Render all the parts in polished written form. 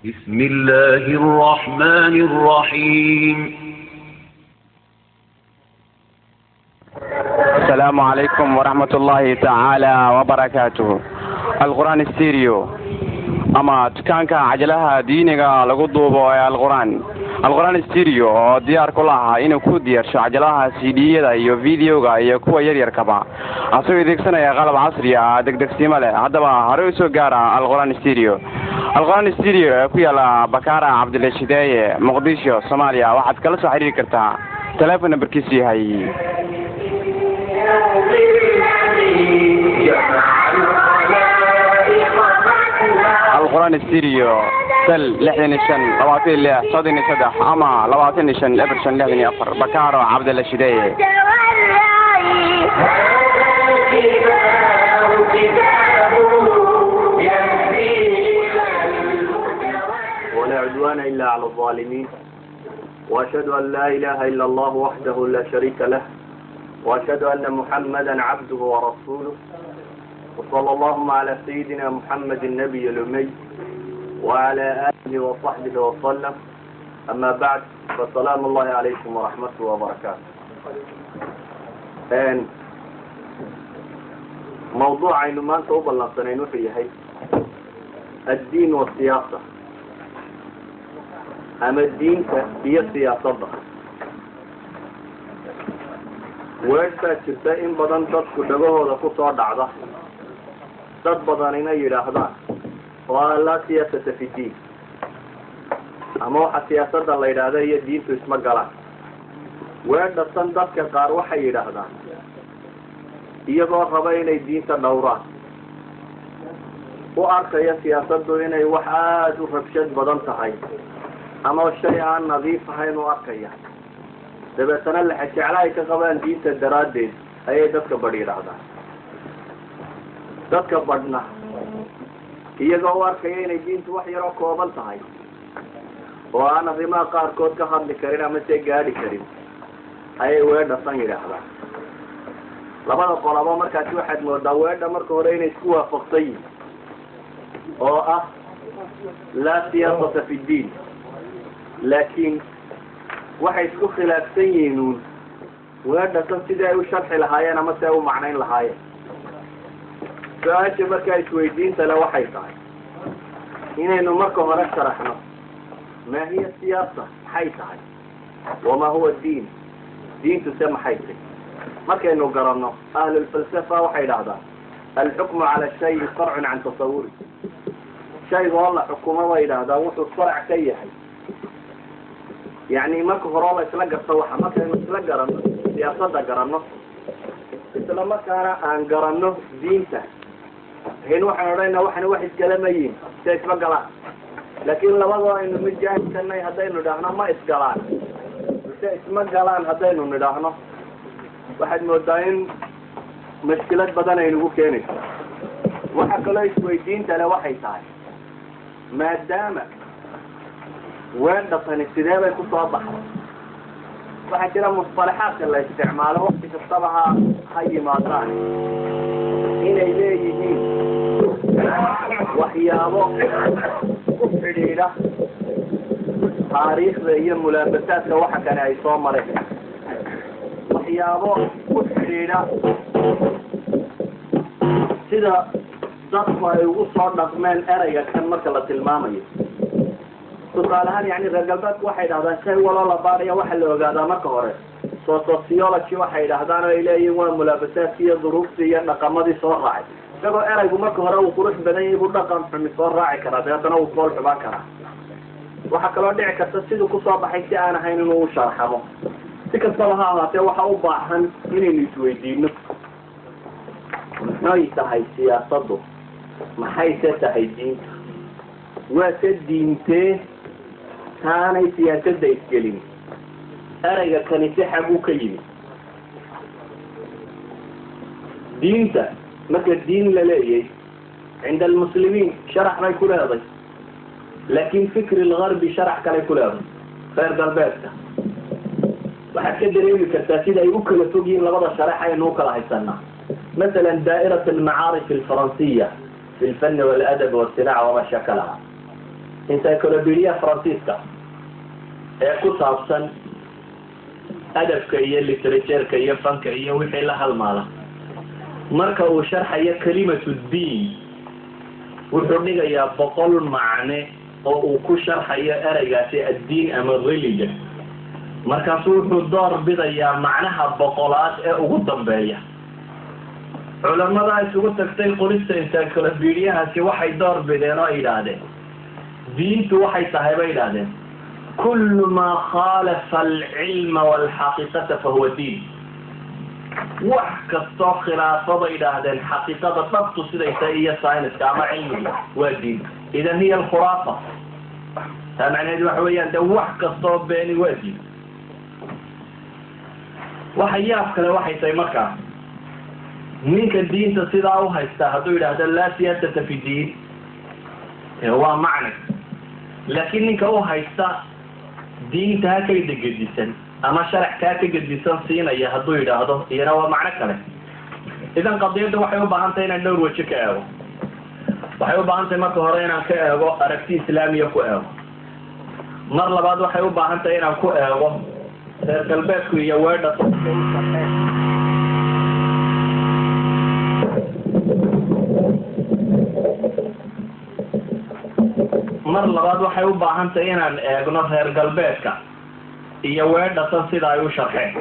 بسم الله الرحمن الرحيم. Asalaamu calaykum waraxmat ullaahi tacaala wabarakaatuh. Alqur'aan Stereo ama dukaanka cajalaha diiniga lagu duubo ee Alqur'aan, Alqur'aan Stereo, oo diyaar ku lahaa inuu ku diyaarsho cajalaha CD-yada iyo videoga iyo kuwa yaryarkaba, asagoo adeegsanaya qalab casri ah, degdegsiimo leh. Haddaba horey usoo gaara Alqur'aan Stereo. Alqur'aan Stereo ee ku yaala Bakaara, Cabdilla Shideeye, Muqdisho, Soomaaliya. Waxaad kala soo xiriiri kartaa telefon nambarkiisu yahay Alqur'aan Stereo sal 65 26 33 ama 25 05 64, Bakaaro, Cabdilla Shideeye. ولا عدوان إلا على الظالمين، وأشهد أن لا إله إلا الله وحده لا شريك له، وأشهد أن محمدا عبده ورسوله، وصلى اللهم على سيدنا محمد النبي الأمي وعلى آله وصحبه وسلم. أما بعد، فسلام الله عليكم ورحمته وبركاته. موضوع aynu maanta u ballansanayn wuxuu yahay الدين والسياسة ama diinta iyo siyaasadda. Weedh baa jirta in badan dadku dhagahooda ku soo dhacda, dad badanina yidhaahdaan oo ah "لا سياسة في الدين", ama waxa siyaasadda la yidhaahda iyo diintu isma galaan. Weedhasan dadka qaar waxay yidhaahdaan iyagoo raba inay diinta dhowraan, u arkaya siyaasaddu inay wax aada u rabshad badan tahay ama shay aan nadiif ahayn u arkaya. Dabeetana lexejecla ay ka qabaan diinta daraaddeed ayay dadka badh yidhaahdaan. Dadka badhna iyagoo u arkaya inay diintu wax yaroo kooban tahay oo aan arrimaha qaarkood ka hadli karin ama se gaadhi karin ayay weedhasan yidhaahdaan. Labada qolaba markaasi waxaad moodaa weedha marka hore inay isku waafaqsan yihin oo ah "لا سياسة في الدين", laakiin waxay isku khilaafsan yihiin uun weedhasan sidii ay u sharxi lahaayeen ama si ay u macnayn lahaayeen. Su-aasha markaa isweydiinta le waxay tahay inaynu marka hore sharaxno ما هي السياسة, maxay tahay, وما هو الدين, diintu se maxay tahay. Markaynu garanno, ahlulfalsafa waxay idhahdaan الحكم على الشيء فرع عن تصوره. Shayga oo la xukumo, bay yidhahdaan, wuxuu farac ka yahay, yani, marka hore oo la isla garto waxa. Markaynu isla garanno siyaasadda garanno, isla markaana aan garanno diinta, lakin waxaan odhanayna waxana wax isgalamayiin si isma galaan. Laakiin labadoo aynu mid jaahilkanay haddaynu idhaahno ma isgalaan mise isma galaan, haddaynu nidhaahno, waxaad moodaa in mashkilad badan aynugu keenayso. Waxa kaloo isweydiinta le waxay tahay, maadaama weedhatani sidee bay kusoo baxday? Waxaa jira musطalaxaadka la isticmaalo wakti kastaba ha yimaadaan inay leeyihiin waxyaabo ku xidhiidha taariikhda iyo mulaabasaadka waxa kane ay soo mareen, waxyaabo ku xidhiidha sida dadku ay ugu soo dhaqmeen ereyga kan marka la tilmaamayo. Tusaale ahaan, yani, reer galbeedku waxay idhahdaan shay waloo la baadhaya waxa la ogaadaa marka hore sociology waxay idhahdaan, oo ay leeyihin waa mulaabasaadkii iyo duruuftii iyo dhaqamadii soo raacay. Isagoo ereygu marka hore uu qurux badan yahay buu dhaqan xumi soo raaci karaa, dabeetana uu fool xubaan karaa. Waxaa kaloo dhici karta siduu kusoo baxay si aan ahayn inuu u sharxamo. Si kastaba ha ahaatee, waxa u baahan inaynu isweydiino maxay tahay siyaasaddu, maxayse tahay diintu, waase diintee taanay siyaasadda isgelin? Ereyga kani si xaguu ka yimid? Diinta marka diin la leeyay عند المسلمين sharax bay ku leeday, laakin fikri الغربي sharax kalay ku leeday. Reer galbeedka waxaad ka dareemi kartaa sida ay u kala fog yihiin labada sharax aynu u kala haysanaa. مثلا دائرة المعارف الفرنسية في الفن والأدب والصناعة وما شاكلها. Encyclopedia Faransiiska ee ku saabsan adabka iyo literatureka iyo fanka iyo wixii la halmaala, marka uu sharxayo kalimatu diin, wuxuu dhigayaa 100 macne oo uu ku sharxayo ereygaasi addiin ama religion. Markaasu wuxuu door bidayaa macnaha 100aad ee ugu dambeeya. Culamada isugu tagtay qorista encyclopediahaasi waxay door bideen oo yidhaahdeen diintu waxay tahay, bay yidhaahdeen, kullu maa khaalafa alcilma walxaqiiqata fahuwa diin. Wax kastoo khilaafo, bay yidhaahdeen, xaqiiqada dhabtu siday tahay iyo sayniska ama cilmigu waa diin. Idan hiya alkhuraafa. Taa macnaheedu waxa weeyaan de wax kastoo beeni waa diin. Waxa yaab kale waxay tahay markaa, ninka diinta sidaa u haysta hadduu yidhaahdo laa siyaasata fi diin, waa macne. Laakiin ninka u haysta diinta ha ka gedisan ama sharax kaa ka gedisan siinaya hadduu yidhaahdo, iyana waa macno kale. Idan qadiyadda waxay u baahan tahay inaan dhowr waji ka eego. Waxay u baahan tahay marka hore inaan ka eego aragti islaamiya ku eego. Mar labaad waxay u baahan tahay inaan ku eego reer galbeedku iyo weedha u sharxeen. Mar labaad waxay u baahan tahay inaan eegno reer galbeedka iyo weedhatan sida ay u sharxeen.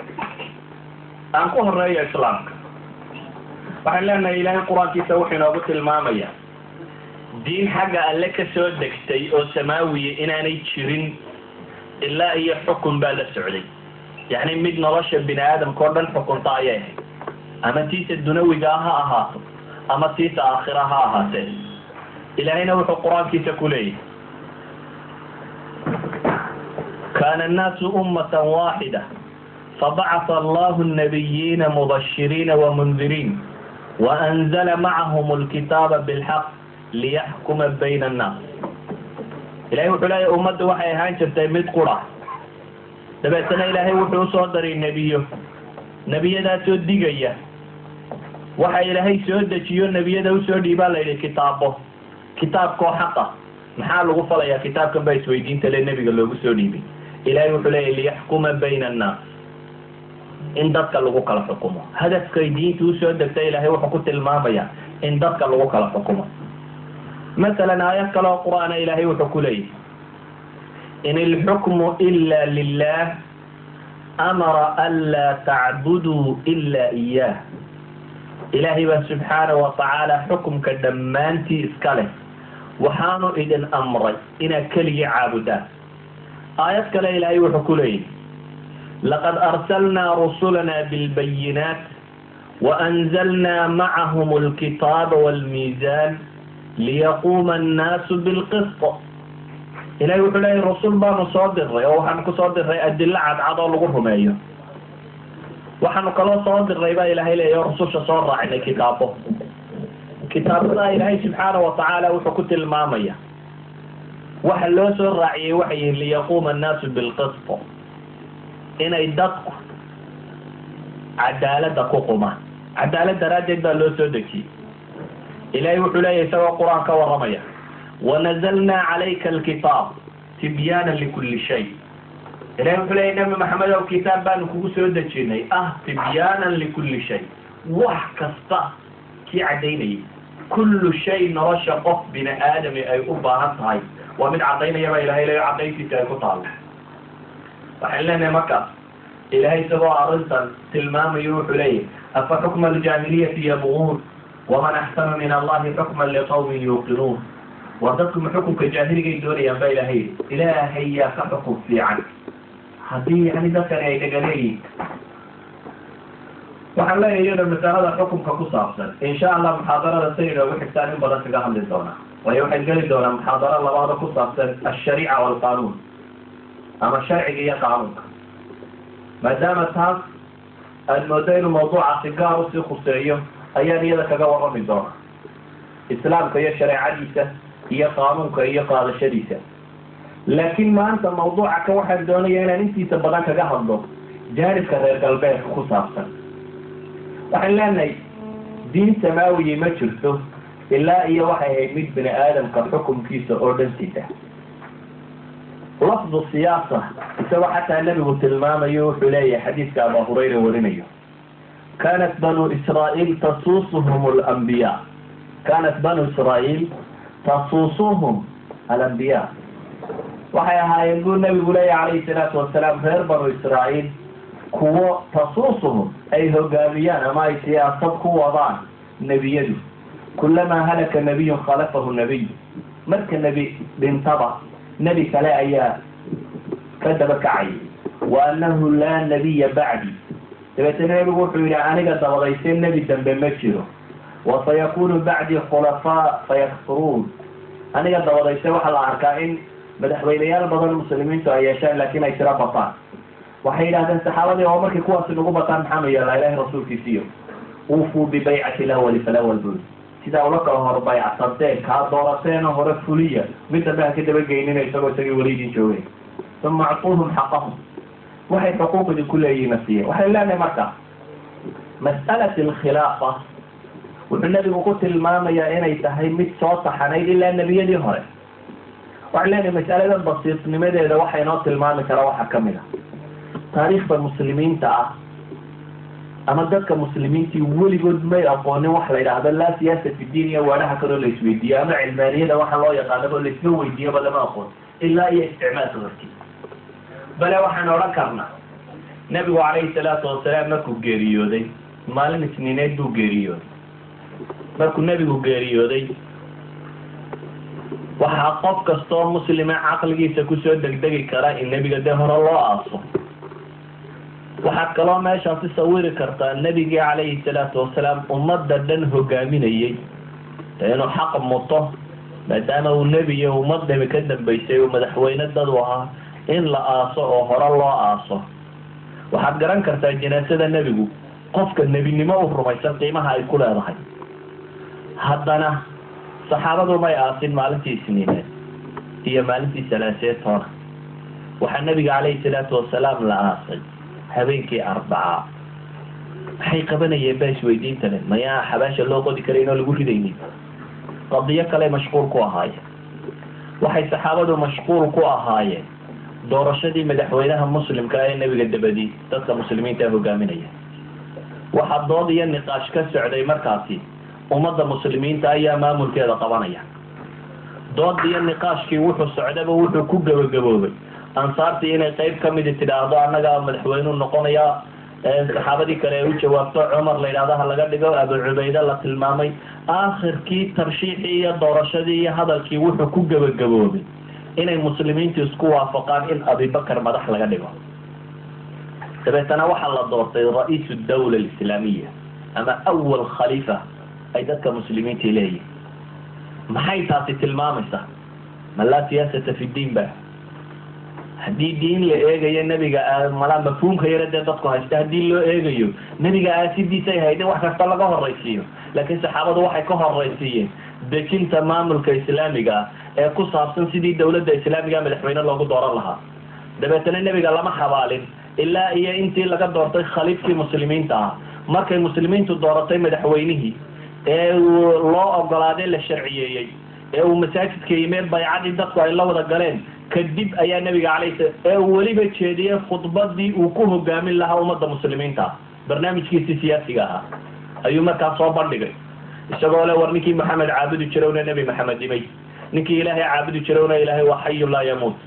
Aan ku horeeyo islaamka. Waxaan leenahay Ilaahay Qur-aankiisa wuxuu inoogu tilmaamaya diin xagga Alle ka soo degtay oo samaawiya inaanay jirin ilaa iyo xukun baa la socday, yacni mid nolosha bini aadamka oo dhan xukunta ayay ahayd, ama tiisa dunawiga ha ahaato ama tiisa aakhira ha ahaatee. Ilaahayna wuxuu Qur-aankiisa ku leeyahay: kaana annaasu ummatan waaxida fabacatha Allahu الnabiyiina mubashiriina wamundiriin waanzala macahum alkitaaba bilxaq liyaxkuma bayna annaas. Ilahay wuxuu leeyahy ummaddu waxay ahaan jirtay mid qura, dabeetana Ilaahay wuxuu usoo daray nebiyo, nebiyadaasoo digaya. Waxa Ilaahay soo dejiyo nebiyada usoo dhiibaa la yidhi kitaabo, kitaabkoo xaqa. Maxaa lagu falayaa kitaabkan baa isweydiinta le nebiga loogu soo dhiibay? Ilahay wuxuu leeyahy liyaxkuma bayna annaas, in dadka lagu kala xukumo. Hadafkay diinta usoo degtay Ilaahay wuxuu ku tilmaamayaa in dadka lagu kala xukumo. Masalan aayad kale oo Qur-aana Ilaahay wuxuu ku leeyahy: in ilxukmu ila lilah, amara an laa tacbuduu ila iyah. Ilaahay baa subxaana wa tacaala xukumka dhammaantii iska leh, waxaanu idin amray inaad keligii caabudaan. Aayad kale Ilaahay wuxuu ku leeyahy: laqad arsalnaa rusulana bilbayinaat waanzalnaa macahum alkitaaba walmiisaan liyaquuma annaasu bilqist. Ilahay wuxuu leeyahy rasul baanu soo diray oo waxaanu kusoo diray adilo cadcad oo lagu rumeeyo. Waxaanu kaloo soo diray baa Ilaahay leeyahy oo rususha soo raacinay kitaabo. Kitaabadaa Ilaahay subxaana wa tacaala wuxuu ku tilmaamaya waxa loo soo raaciyey waxay yihin liyaquuma annaasu bilqist, inay dadku cadaaladda ku qumaan. Cadaalad daraaddeed baa loo soo dejiyey. Ilahay wuxuu leeyahy isagoo Qur-aan ka warramaya: wanazalnaa calayka alkitaab tibyaana likulli shay. Ilahay wuxuu leeyahy Nabi Maxamed ow, kitaab baanu kugu soo dejinay tibyaanan likulli shay, wax kasta kii caddaynayay. Kullu shay nolosha qof bini aadami ay u baahan tahay waa mid caddaynaya baa Ilahay leeya, caddayntiisa ay ku taalo. Waxaan leenahay markaas Ilahay isagoo arrintan tilmaamayo wuxuu leeyahy: afa xukma aljaahiliyati yabguun, waman axsanu min Allahi xukman liqawmin yuuqinuun. War dadku ma xukunka jaahiligay doonayaan ba Ilahay yidhi? Ilaahay yaa ka xukun fiican haddii yani dadkani ay dhegaleeyihin. Waxaan leeyahay iyada masalada xukunka ku saabsan insha Allah muxaadarada say inoogu xigtaan in badan kaga hadli doonaa, waayo waxay geli doonaa muxaadaro labaada ku saabsan alshariica waalqaanuun ama sharciga iyo qaanuunka, maadaama taas aada moodo inuu mawduucaasi gaar usii khuseeyo ayaan iyada kaga warrami doonaa, islaamka iyo shareecadiisa iyo qaanuunka iyo qaadashadiisa. Laakiin maanta mawduuca kan waxaan doonaya inaan intiisa badan kaga hadlo jaanibka reer galbeedka ku saabsan. Waxaan leenahay diin samaawiyi ma jirto ilaa iyo waxay ahayd mid bini aadamka xukumkiisa oo dhan sita. Lafdu siyaasa isagoo xataa Nebigu tilmaamayo, wuxuu leeyahay xadiiska Aba Hurayra warinayo: "Kanat Banu Israa'iil tasuusuhum alambiya, kanat Banu Israa'iil tasuusuhum alambiya." Waxay ahaayeen, buu Nebigu leeyahy calayhi salaatu wasalaam, reer Banu Israa'iil kuwo tasuusuhum ay hogaamiyaan ama ay siyaasad ku wadaan nebiyadu. Kulamaa halaka nabiyun khalafahu nabiy, marka nebi dhintaba nebi kale ayaa ka daba kacayay. Wa annahu laa nabiya bacdi, dabeetana Nebigu wuxuu yidhi: "Aniga dabadayse nebi dambe ma jiro. Wasayakunu bacdii khulafaa fayakfuruun." Aniga dabadayse waxaa la arkaa in madaxweyneyaal badan muslimiintu ay yeeshaan, laakiin ay tiro bataan. Waxay yidhahdeen saxaabadii: "Oo markay kuwaasi nagu bataan maxaanu yeelnaa, Ilahay rasuulkiisiyo?" "Uufuu bibaycati lawali falawal," bui. Sidaa ula kala hor baycsanteen kaa doorateena hore fuliya, mid dambe ha ka dabageynina isagoo isagii weli idin joogay. Uma acطuuhum xaqahum, waxay xuquuq idinku leeyihiina siiya. Waxay leenahay marka mas'alat alkhilaafa wuxuu Nebigu ku tilmaamayaa inay tahay mid soo taxanayd ilaa nebiyadii hore. Waxay leenahay mas'aladan basiidnimadeeda waxa inoo tilmaami kara waxaa kamid a taariikhda muslimiinta ah, ama dadka muslimiintii weligood may aqoonin wax la yidhaahdo laa siyaasa fi diin iyo waanaha kaloo la isweydiiyo, ama cilmaaniyada waxa loo yaqaanaba laisma weydiiyoba, lama aqoon ilaa iyo isticmaalka horti. Bale waxaan odhan karnaa Nebigu calayhi salaatu wasalaam markuu geeriyooday, maalin Isniineed buu geeriyooday. Markuu Nebigu geeriyooday, waxaa qof kastoo muslima caqligiisa kusoo degdegi kara in nebiga dee hore loo aaso. Waxaad kaloo meeshaasi sawiri kartaa nebigii calayhi salaatu wasalaam ummadda dhan hogaaminayay dee inuu xaq muto, maadaama uu nebiyo ummad dhami ka dambeysay, uu madaxweyne dad u ahaa, in la aaso oo hore loo aaso. Waxaad garan kartaa janaasada nebigu qofka nebinimo u rumaysan qiimaha ay ku leedahay. Haddana saxaabadu may aasin maalintii Isniineed iyo maalintii Salaaseed toona. Waxaa Nebiga calayhi salaatu wasalaam la aasay habeenkii Arbacaa. Maxay qabanayeen baa isweydiinta leh. Mayaa xabaasha loo qodi karayn oo lagu ridaynin? Qadiyo kale mashquul ku ahaayeen. Waxay saxaabadu mashquul ku ahaayeen doorashadii madaxweynaha muslimka ee nebiga dabadi dadka muslimiinta hogaaminaya. Waxaa dood iyo niqaash ka socday markaasi ummadda muslimiinta ayaa maamulkeeda qabanaya. Dood iyo niqaashkii wuxuu socdaba wuxuu ku gebagaboobay ansaartii inay qayb kamidi tidhaahdo annagaa madaxweynuu noqonaya, saxaabadii kale ay u jawaabto, Cumar la yidhahdo ha laga dhigo, Abu Cubayde la tilmaamay. Aakhirkii tarshiixii iyo doorashadii iyo hadalkii wuxuu ku gebagaboobay inay muslimiintu isku waafaqaan in Abibakar madax laga dhigo. Dabeetana waxaa la doortay ra-iisu dawla alislaamiya ama awal khaliifa ay dadka muslimiinta leeyihin. Maxay taasi tilmaamaysaa? Ma laa siyaasata fi diin ba? Haddii diin la eegayo, nebiga malaa mafhuumka yare dee dadku haysta haddii loo eegayo, nebiga aasidiisay hayd in wax kasta laga horaysiiyo. Laakiin saxaabadu waxay ka horaysiiyeen dejinta maamulka islaamiga ah ee ku saabsan sidii dawladda islaamiga madaxweyne loogu dooran lahaa. Dabeetana nebiga lama xabaalin ilaa iyo intii laga doortay khaliifkii muslimiinta ah. Markay muslimiintu dooratay madaxweynihii ee uu loo ogolaaday, la sharciyeeyey, ee uu masaajidka yimee baycadii dadku ay la wada galeen kadib, ayaa nebiga calayhi sala ee uu weliba jeediyey khudbadii uu ku hogaamin lahaa ummadda muslimiinta ah, barnaamijkiisii siyaasiga ahaa ayuu markaa soo bandhigay, isagoo le: "War ninkii Maxamed caabudi jirowna, Nebi Maxamed dhimay. Ninkii Ilaahay caabudi jirowna, Ilaahay waa xayun laa yamuut.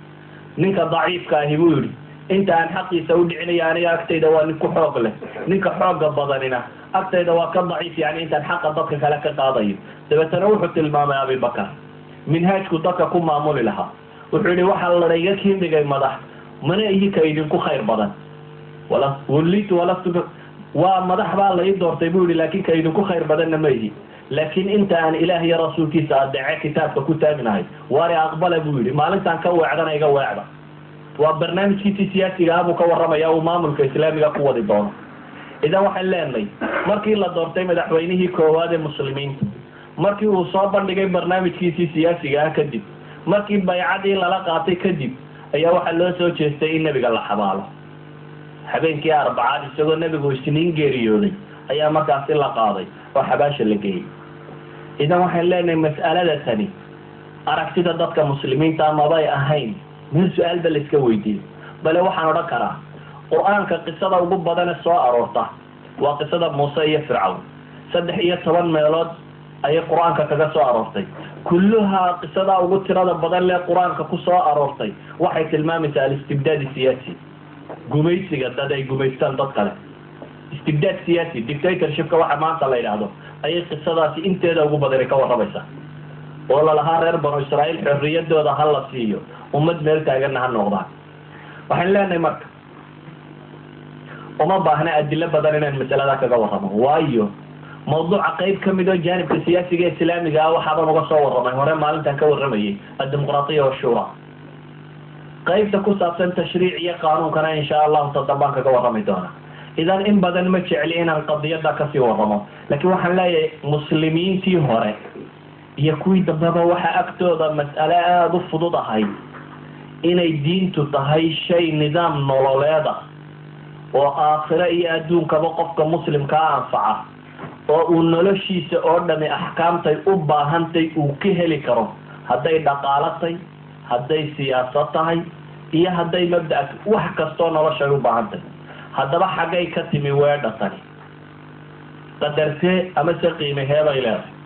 Ninka daciifka ahi," buu yidhi, "inta aan xaqiisa u dhicinaya aniga agtayda waa nin ku xoog leh. Ninka xooga badanina agtayda waa ka daciif, yani intaan xaqa dadka kale ka qaadayo." Dabeetana wuxuu tilmaamay Abibakar minhaajku dadka ku maamuli lahaa. Wuxuu yihi: "Waxaa layga kiin dhigay madax, mana ihi ka idinku khayr badan. Wullitu walastu, waa madax baa la ii doortay," buu yihi, "laakin ka idinku khayr badanna ma ihi. Laakiin inta aan Ilaah iyo rasuulkiisa adeece, kitaabka ku taagnahay, waari aqbala," buu yihi. "Maalintaan ka weecdana iga weecda." Waa barnaamijkiisii siyaasiga ah buu ka warramaya uu maamulka islaamiga ku wadi doono. Idan waxaan leenahay markii la doortay madaxweynihii koowaad ee muslimiinta, markii uu soo bandhigay barnaamijkiisii siyaasiga ah kadib, markii baycadii lala qaatay kadib, ayaa waxaa loo soo jeestay in nebiga la xabaalo. Habeenkii Arbacaad, isagoo nebigu Isniin geeriyooday, ayaa markaasi la qaaday oo xabaasha la geeyey. Idan waxaan leenahay mas'alada tani aragtida dadka muslimiinta mabay ahayn. Meel su-aal ba la iska weydiiyey. Bale waxaan odhan karaa, Qur-aanka qisada ugu badane soo aroorta waa qisada Muuse iyo Fircawn. 13 meelood ayay Qur-aanka kaga soo aroortay. Kulluhaa qisadaa ugu tirada badan lee Qur-aanka ku soo aroortay waxay tilmaamaysaa alistibdaad siyaasi, gumaysiga dad ay gumaystaan dad kale, istibdaad siyaasi, dictatorshipka waxa maanta la yidhaahdo ayay qisadaasi inteeda ugu badani ka warramaysaa, oo lalahaa reer Banu Israa'iil xorriyadooda ha la siiyo, ummad meel taaganna ha noqdaan. Waxaan leenahay marka, uma baahna adilo badan inaan masalada kaga warramo, waayo mawduuca qayb ka mid oo jaanibka siyaasiga islaamiga ah waxaaban uga soo warramay hore maalintan ka warramayay addimuqraatiya washuura. Qaybta ku saabsan tashriic iyo qaanuunkana insha Allahu tadambaan kaga warrami doona. Idan in badan ma jecli inaan qadiyada kasii warramo, laakiin waxaan leeyahay muslimiintii hore iyo kuwii dambeba waxa agtooda mas'ale aada u fudud ahayd inay diintu tahay shay nidaam nololeeda oo aakhiro iyo adduunkaba qofka muslimkaa anfaca, oo uu noloshiisa oo dhami axkaamtay u baahantay uu ka heli karo, hadday dhaqaalatay, hadday siyaasad tahay iyo hadday mabda, wax kastoo noloshay u baahantay. Haddaba xaggay ka timi weedha tani? Qadartee ama se qiimahee bay leedahay?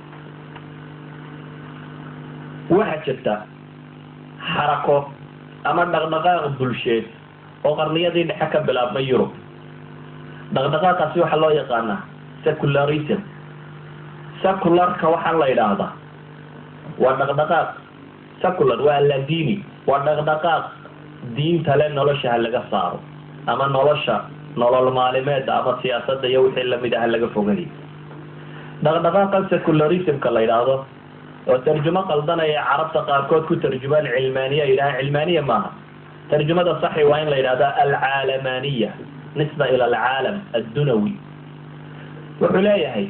Waxaa jirta xarako ama dhaqdhaqaaq bulsheed oo qarniyadii dhexe ka bilaabmay Yurub. Dhaqdhaqaaqaasi waxaa loo yaqaanaa secularism. Secularka waxaa la yidhaahdaa waa dhaqdhaqaaq secular, waa aladiini, waa dhaqdhaqaaq diinta le nolosha ha laga saaro ama nolosha nolol maalimeeda ama siyaasadda iyo wixii lamid ah ha laga fogayo. Dhaqdhaqaaqan secularismka la yidhaahdo, oo tarjumo qaldanaya Carabta qaarkood ku tarjumaan cilmaaniya, yidhahaan cilmaaniya maaha. Tarjumada saxi waa in la yidhahda alcaalamaniya, nisba ila alcaalam addunawi. Wuxuu leeyahay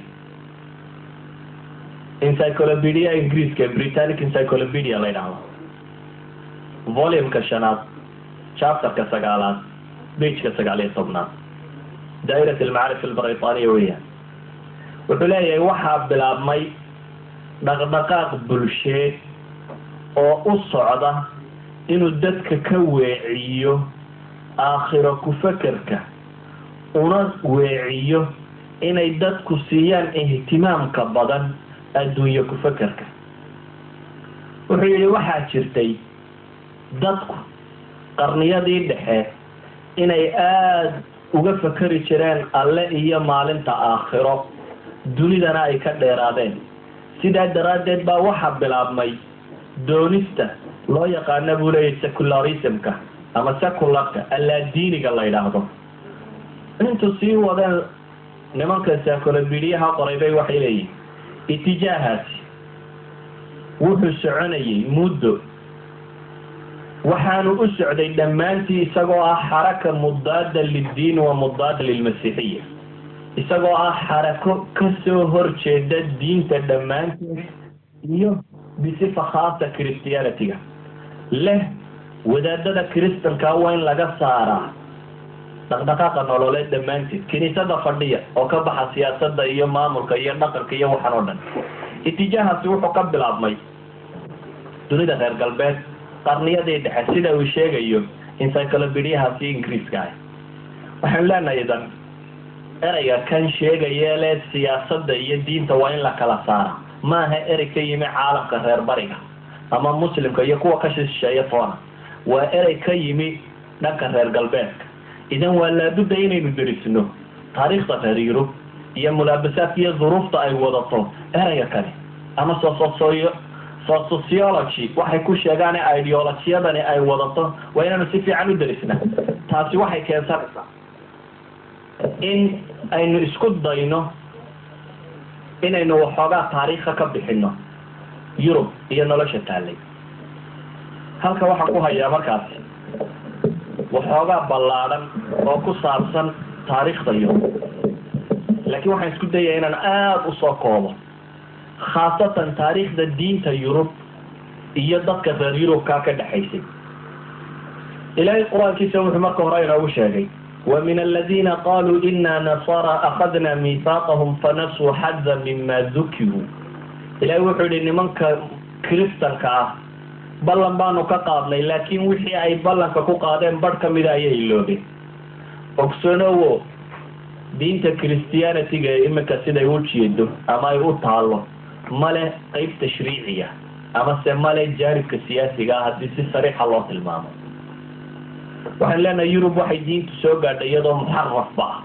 encyclopedia Ingiriiska, Britannic Encyclopedia la yidhaahdo, volumeka shanaad, chapterka sagaalaad, pageka 19aad, daa'irat almacaarif albaritaaniya weeyaan. Wuxuu leeyahay waxaa bilaabmay dhaqdhaqaaq bulsheed oo u socda inuu dadka ka weeciyo aakhiro ku fekerka, una weeciyo inay dadku siiyaan ihtimaamka badan adduunye ku fekerka. Wuxuu yidhi waxaa jirtay dadku qarniyadii dhexe inay aada uga fekeri jireen Alle iyo maalinta aakhiro, dunidana ay ka dheeraadeen. Sidaa daraaddeed baa waxaa bilaabmay doonista loo yaqaano, buu leeyahy, secularismka ama secularka, allaadiiniga la yidhaahdo. Intuu sii wadeen nimanka encyclopediaha qoray bay waxay leeyihin itijaahaasi wuxuu soconayay muddo, waxaanu u socday dhammaantii isagoo ah xaraka mudaada liddiin wa mudaada lilmasiixiya, isagoo ah xarako kasoo horjeeda diinta dhammaanteed iyo bisifa khaasa Christianityga leh. Wadaadada Kristanka waa in laga saaraa dhaqdhaqaaqa nololeed dhammaanteed, kiniisada fadhiya oo ka baxa siyaasadda iyo maamulka iyo dhaqanka iyo waxaan oo dhan. Itijaahaasi wuxuu ka bilaabmay dunida reer galbeed qarniyadii dhexe, sida uu sheegayo encyclopediahaasi Ingiriiska ah. Waxaanu leenahay idan ereyga kan sheegaya le siyaasadda iyo diinta waa in la kala saara maaha erey ka yimi caalamka reer bariga ama muslimka iyo kuwa ka shisheeya toona, waa erey ka yimi dhanka reer galbeedka. Idan waa laabudda inaynu derisno taariikhda reer Yurub iyo mulaabasaadka iyo duruufta ay wadato ereyga kale, ama sociology waxay ku sheegaan ideolojiyadani ay wadato, waa inaanu si fiican u derisna. Taasi waxay keensanaysaa in aynu isku dayno inaynu waxoogaa taariikha ka bixino Yurub iyo nolosha taallay halka. Waxaan ku hayaa markaasi waxoogaa ballaadhan oo ku saabsan taariikhda Yurub, laakiin waxaan isku dayaya inaan aada usoo koobo, khaasatan taariikhda diinta Yurub iyo dadka reer Yurubkaa ka dhexaysay. Ilaahay Qur-aankiisa wuxuu marka hore inoogu sheegay: ومن الذين قالوا إنا نصارى أخذنا ميثاقهم فنسوا حظا مما ذكروا. Ilahay wuxuu yihi nimanka Kristanka ah Ballan baanu ka qaadnay, laakiin wixii ay ballanka ku qaadeen barh ka mida ayay iloobeen. Ogsoonowo, diinta Christianityga ee iminka siday u jeedo ama ay u taalo male qeyb tashriiciya ama se male jaanibka siyaasiga ah. Haddii si sariixa loo tilmaamo, waxaan leenahay Yurub waxay diintu soo gaadhay iyadoo muxarafba ah.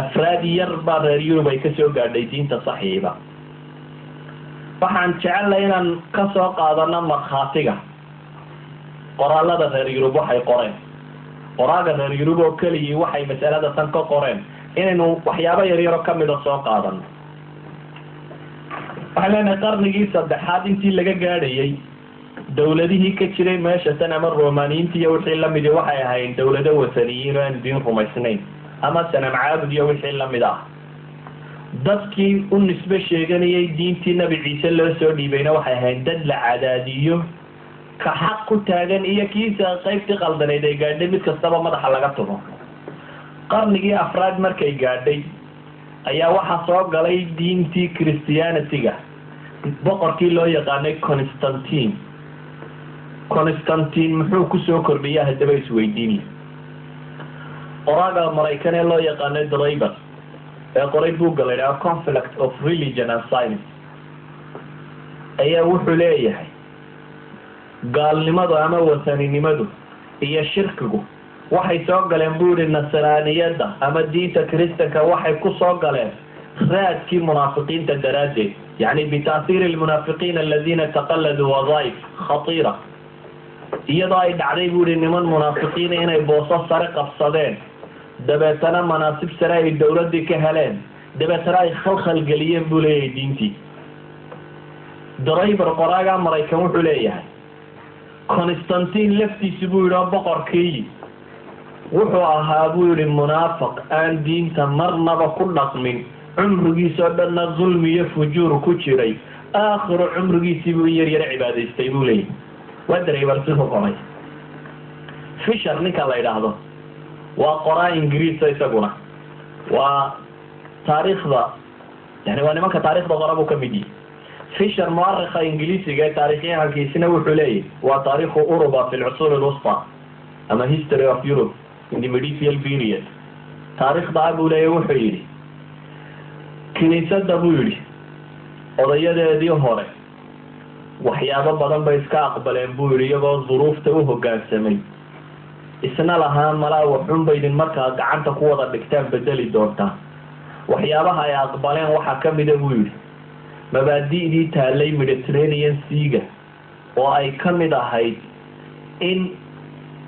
Afraad yar baa reer Yurub ay kasoo gaadhay diinta saxiiba. Waxaan jecelnay inaan kasoo qaadano markhaatiga qoraalada reer Yurub waxay qoreen, qoraaga reer Yurub oo keligii waxay masalada tan ka qoreen, inaynu waxyaabo yaryaro kamida soo qaadano. Waxaan leenahay qarnigii saddexaad intii laga gaadhayay, dawladihii ka jiray meesha tan ama Romaniyiinta iyo wixii lamidi waxay ahayn dawlado wataniyiin oo aan diin rumaysnayn ama sanam caabud iyo wixii lamid ah. Dadkii u nisbe sheeganayay diintii Nabi Ciise loo soo dhiibayna waxay ahayn dad la cadaadiyo, ka xaq ku taagan iyo kiisa qaybtii qaldanayd ay gaadhay mid kastaba madaxa laga tumo. Qarnigii afraad markay gaadhay ayaa waxaa soo galay diintii Christianityga boqorkii loo yaqaanay Constantine. Constantine muxuu kusoo kordhiya haddaba isweydiinle? Qoraaga Maraykan ee loo yaqaanay Driver ee qoray buugga la yidhaha Conflict of Religion and Science ayaa wuxuu leeyahay, gaalnimadu ama wataninimadu iyo shirkigu waxay soo galeen, buu yihi, nasraaniyadda ama diinta Kristanka. Waxay ku soo galeen raadkii munaafiqiinta daraaddeed, yani بتأثير المنافقين الذين تقلدوا وظائف خطيرة. Iyadoo ay dhacday, buu yihi, niman munaafiqiina inay booso sare qabsadeen, dabeetana manaasib sare ay dowladdii ka heleen, dabeetana ay khalkhal geliyeen, buu leeyahay, diintii. Driver, qoraaga Maraykan, wuxuu leeyahay Constantine laftiisu, buu yidhi, oo boqorkii wuxuu ahaa, buu yihi, munaafiq aan diinta marnaba ku dhaqmin, cumrigiisoo dhanna dulmi iyo fujuur ku jiray. Aakhiru cumrigiisii buu in yar yaro cibaadaystay, buu leeyahy. Waa Driver siduu qoray. Fisher ninka la yidhaahdo waa qoraa Ingiriisa, isaguna waa taariikhda, yani waa nimanka taarikhda qora buu kamid yihi. Fisher, muarikha Ingiliisiga ee taarikhyahankiisina, wuxuu leeyahy waa تاريخ أوروبا في العصور الوسطى ama History of Europe in the Medieval Period. Taarikhdaa buu leeyahy. Wuxuu yidhi, kiniisadda, buu yidhi, odayadeedii hore waxyaabo badan bay iska aqbaleen, buu yidhi, iyagoo duruufta u hoggaansamay, isna lahaa malaa waxun baydin markaa gacanta ku wada dhigtaan bedeli doontaa. Waxyaabaha ay aqbaleen waxaa kamida, buu yidhi, mabaadi'dii taalay Mediterranean Seaga oo ay ka mid ahayd in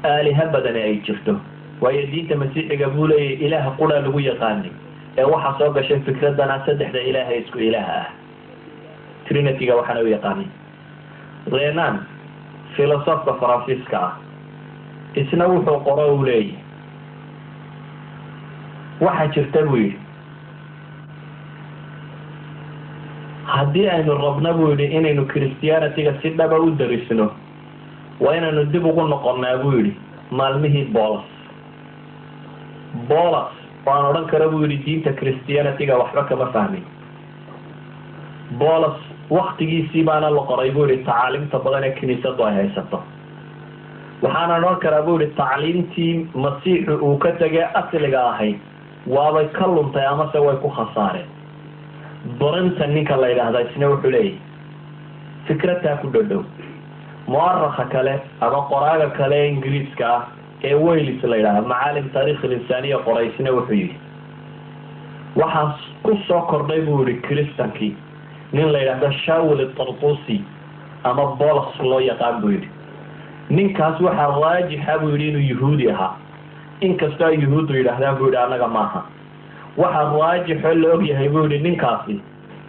aaliha badani ay jirto, waayo diinta Masiixiga, buu leeyahy, ilaah qura lagu yaqaanay ee waxaa soo gashay fikradana saddexda ilaaha isku ilaaha ah, Trinityga waxaana u yaqaanay. Renan, filosofka Faransiiska ah, isna wuxuu qoro uu leeyahy, waxaa jirta, buu yidhi, haddii aynu rabno, buu yidhi, inaynu Christianityga si dhaba u darisno, waa inaynu dib ugu noqonnaa, buu yidhi, maalmihii Bolos. Bolos waan odhan kara, buu yidhi, diinta Christianityga waxba kama fahmin. Bolos waktigiisii baana la qoray, buu yihi, tacaalimta badan ee kiniisadu ay haysato. Waxaana odhan karaa, buu yihi, tacliimtii Masiixu uu ka tegay asliga ahayd waabay ka luntay amase way ku khasaareen. Brinton ninka la yidhaahda isna wuxuu leeyahy fikrataa ku dhodhow. Mu'arakha kale ama qoraaga kale ee Ingiriiska ah ee Wales la yidhahda, معالم تاريخ الإنسانية qoray, isna wuxuu yidhi, waxaa ku soo kordhay, buu yihi, Kristankii nin la yidhaahdo Shawil Tartusi ama Bolos loo yaqaan, buu yidhi. Ninkaas waxaa raajixa, buu yidhi, inuu Yuhuudi ahaa, inkastoo ay Yuhuuddu yidhaahdaan, buu yidhi, annaga maaha. Waxaa raajixoo la ogyahay, buu yidhi, ninkaasi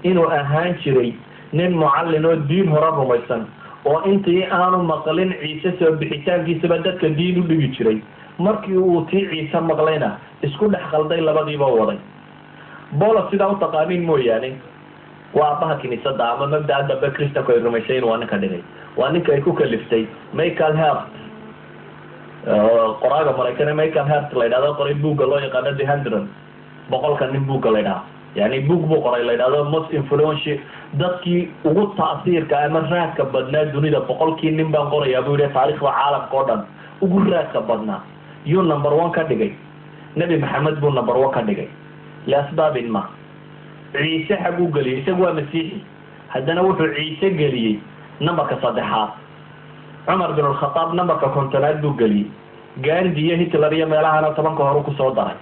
inuu ahaan jiray nin mucallin oo diin hore rumaysan, oo intii aanu maqlin Ciise soo bixitaankiisaba dadka diin u dhigi jiray. Markii uu tii Ciise maqlayna isku dhex qalday, labadiiba waday. Bolos sidaa u taqaaniin mooyaane, waa aabbaha kiniisadda ama mabda'a dambe Kristanku ay rumaysayin. Waa ninka dhigay, waa ninka ay ku kaliftay Michael Hart, qoraaga Maraykan ee Michael Hart la yidhahdo, qoray buugga loo yaqaano The Hundred, 100-ka nin buugga la yidhaha. Yani book buu qoray la yidhahdo "Most Influential", dadkii ugu ta'siirka ama raadka badnaa dunida. 100-kii nin baan qorayaa, buu yihi, taariikhda caalamka oo dhan ugu raadka badnaa. Yuu number one ka dhigay? Nebi Maxamed buu number one ka dhigay liasbaabin ma. Ciise xaguu geliyey? Isagu waa Masiixi, haddana wuxuu Ciise geliyey numberka saddexaad. Cumar bin Alkhataab numberka 50aad buu geliyey. Gandhi iyo Hitler iyo meelahana 10-ka hore kusoo daray.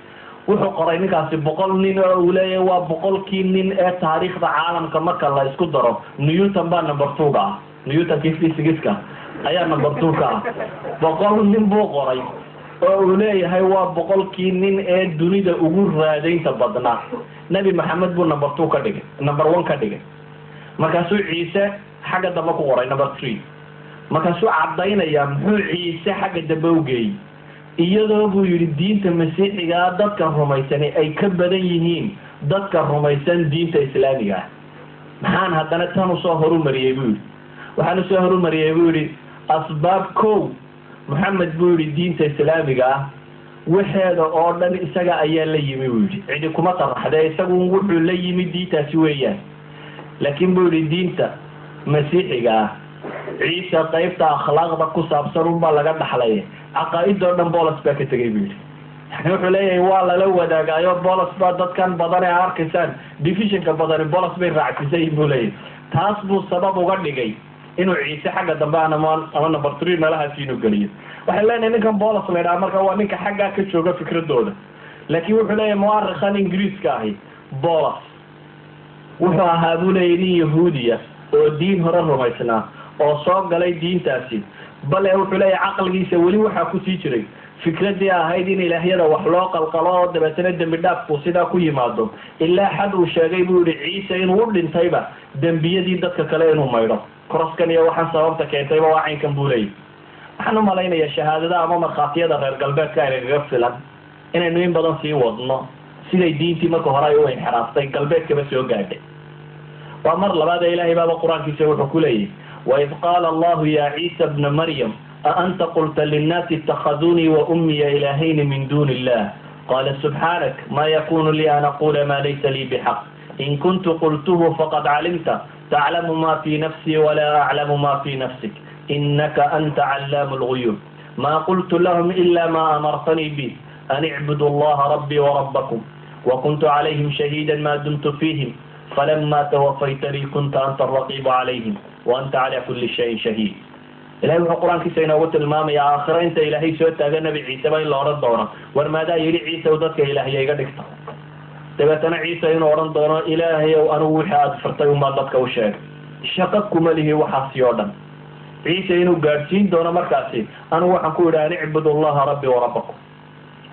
Wuxuu qoray ninkaasi 100 nin oo uu leeyahay waa 100-kii nin ee taariikhda caalamka marka la isku daro. Newton baa number two ka ah, Newtonkii physicska ayaa number two ka ah. 100 nin buu qoray oo uu leeyahay waa 100-kii nin ee dunida ugu raadaynta badnaa. Nebi Maxamed buu number two ka dhigay, number one ka dhigay. Markaasuu Ciise xagga dambe ku qoray, number three. Markaasuu caddaynayaa muxuu Ciise xagga dambe u geeyey, iyadoo buu yidhi diinta Masiixigaa dadka rumaysani ay ka badan yihiin dadka rumaysan diinta Islaamiga ah. Maxaan haddana tan usoo horumariyey, buu yidhi? Waxaan usoo horumariyey, buu yidhi, asbaab. Kow, Moxamed, buu yidhi, diinta Islaamiga ah waxeeda oo dhan isaga ayaa la yimi, buu yidhi. Cidi kuma taraxdee, isagu wuxuu la yimi diintaasi weeyaan. Laakiin, buu yidhi, diinta Masiixiga ah Ciise qaybta akhlaaqda ku saabsan unbaa laga dhaxlay, caqaa-idoo dhan Bolos baa ka tegay, buu yidhi. Yani wuxuu leeyahay waa lala wadaagaayo Bolos baa dadkan badan ee arkaysaan, divisionka badani Bolos bay raacsiisayin, buu leeyahay. Taas buu sabab uga dhigay inuu Ciise xagga dambe ama number three meelahaasi inuu geliyo. Waxay leenahay ninkan Bolos la idhaha marka waa ninka xaggaa ka jooga fikradooda. Laakiin wuxuu leeyahay muarikhan Ingiriiska ahi, Bolos wuxuu ahaa, buu leeyahy, nin Yahuudiya oo diin hore rumaysnaa oo soo galay diintaasi. Bale wuxuu leeyahay caqligiisa weli waxaa kusii jiray fikraddii ahayd in ilaahyada wax loo qalqalo oo dabeetana dembi dhaafku sidaa ku yimaado, ilaa xad uu sheegay, buu yihi, Ciise inuu u dhintayba dembiyadii dadka kale inuu maydho. Crosskan iyo waxaan sababta keentayba waa caynkan, buu leeyahy. Waxaan umalaynayaa shahaadada ama markhaatiyada reer galbeedka aynagaga filan inaynu in badan sii wadno siday diintii marka hore ay u inxiraaftay, galbeedkaba soo gaadhay. Waa mar labaad ee Ilaahay baaba Qur-aankiisa wuxuu ku leeyahy: "وإذ قال الله يا عيسى ابن مريم أأنت قلت للناس اتخذوني وأمي إلهين من دون الله قال سبحانك ما يكون لي أن أقول ما ليس لي بحق إن كنت قلته فقد علمته تعلم ما في نفسي ولا أعلم ما في نفسك إنك أنت علام الغيوب ما قلت لهم إلا ما أمرتني به أن اعبدوا الله ربي وربكم وكنت عليهم شهيدا ما دمت فيهم فلما توفيتني كنت أنت الرقيب عليهم وأنت على كل شيء شهيد." Ilahay wuxuu Qur-aankiisa inoogu tilmaamayaa aakhiro inta Ilaahay soo taaga Nabi Ciiseba in la odhan doono: "War maadaa yidhi, Ciise, dadka Ilaahya iga dhigta?" Dabeetana Ciise inuu odhan doono: "Ilaahayow, anigu wixii aada firtay unbaan dadka u sheegay, shaqo kuma lihi waxaasi oo dhan." Ciise inuu gaadhsiin doono markaasi: "Anigu waxaan ku yidhi أن اعبدوا الله ربي وربكم."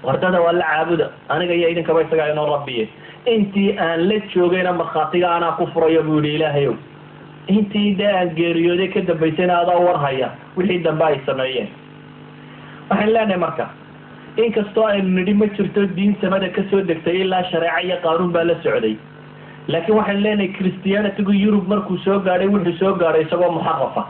Wardada waa la caabuda, aniga iyo idinkaba isagaa inoo rabbiye. Intii aan la joogayna markhaatiga anaa ku furayo, buu yihi, Ilaahayow. Intii dee aan geeriyooday ka dambaysayna adaa warhaya wixii dambe ay sameeyeen. Waxaan leenahay marka, inkastoo aynu nidhi ma jirto diin samada kasoo degtay ilaa shareeco iyo qaanuun baa la socday, laakiin waxaan leenahay Christianitygu Yurub markuu soo gaadhay, wuxuu soo gaadhay isagoo muxarafa,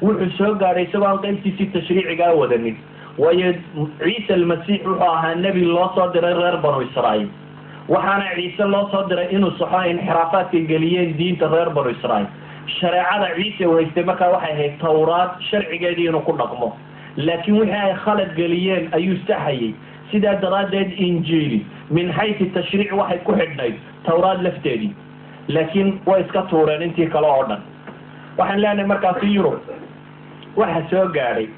wuxuu soo gaadhay isagoo aan qaybtiisii tashriicigaa wadanin. Waayo, Ciise Almasiix wuxuu ahaa nebi loo soo diray reer Banu Israa'iil, waxaana Ciise loo soo diray inuu saxo inxiraafaadka geliyeen diinta reer Banu Israa'iil. Shareecada Ciise uu haystay markaa waxay ahayd Tawraad sharcigeedii inuu ku dhaqmo, laakiin wixii ay khalad geliyeen ayuu saxayay. Sidaa daraaddeed Injiili min xaysu tashriic waxay ku xidhnayd Tawraad lafteedii, laakiin way iska tuureen intii kale oo dhan. Waxaan leenahay markaasi Yurub waxa soo gaadhay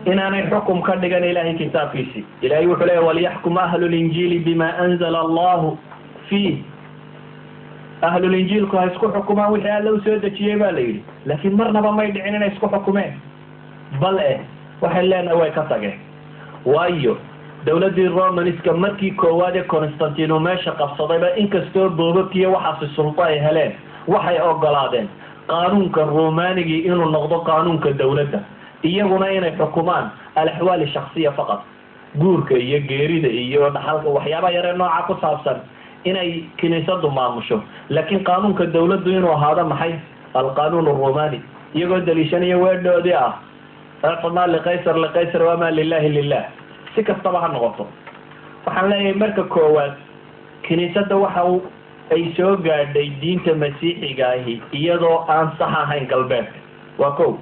inaanay xukum ka dhigan Ilahay kitaabkiisii. Ilahay wuxuu leeya: "وليحكم أهل الإنجيل بما أنزل الله فيه." Ahlulinjiilku ha isku xukumaan wixii Alla u soo dejiyey, baa la yidhi. Laakiin marnaba may dhicin inay isku xukumeen. Bal eh waxay leenahay way ka tageen. Waayo, dowladdii Romaniska markii koowaad ee Constantino meesha qabsadayba, inkastoo boobabkiiyo waxaasi sulto ay heleen, waxay ogolaadeen qaanuunka Romanigii inuu noqdo qaanuunka dowladda, iyaguna inay xukumaan الأحوال الشخصية فقط, guurka iyo geerida iyo dhaxalka, waxyaabaha yaree nooca ku saabsan inay kiniisadu maamusho, laakiin qaanuunka dowladdu inuu ahaado maxay? القانون الروماني, iyagoo daliishanaya weedhoodii ah "ما لقيصر لقيصر وما لله لله". Si kastaba ha noqoto, waxaan leeyahay marka koowaad Kiniisadda waxa ay soo gaadhay diinta Masiixiga ahi iyadoo aan sax ahayn galbeedka. Waa ko,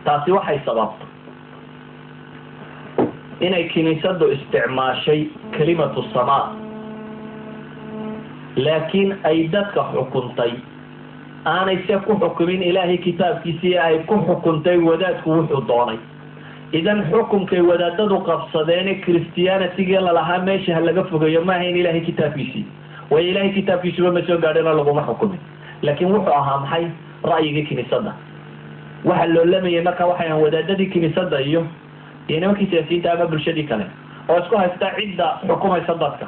taasi waxay sababtay inay kiniisaddu isticmaashay كلمة السماء, laakiin ay dadka xukuntay, aanay se ku xukumin Ilaahay kitaabkiisii, ay ku xukuntay wadaadku wuxuu doonay. Idan xukunkay wadaadadu qabsadeene Christianitygii lalahaa meesha ha laga fogeeyo ma ahayn Ilaahay kitaabkiisii, waayo Ilahay kitaabkiisuba ma soo gaadhin oo laguma xukumin, laakiin wuxuu ahaa maxay? Ra'yigii kiniisadda. Waxa loolamayay marka waxay ahaan wadaadadii kiniisadda iyo nimankii siyaasiyiinta ama bulshadii kale oo isku haysta cidda xukumaysa dadka,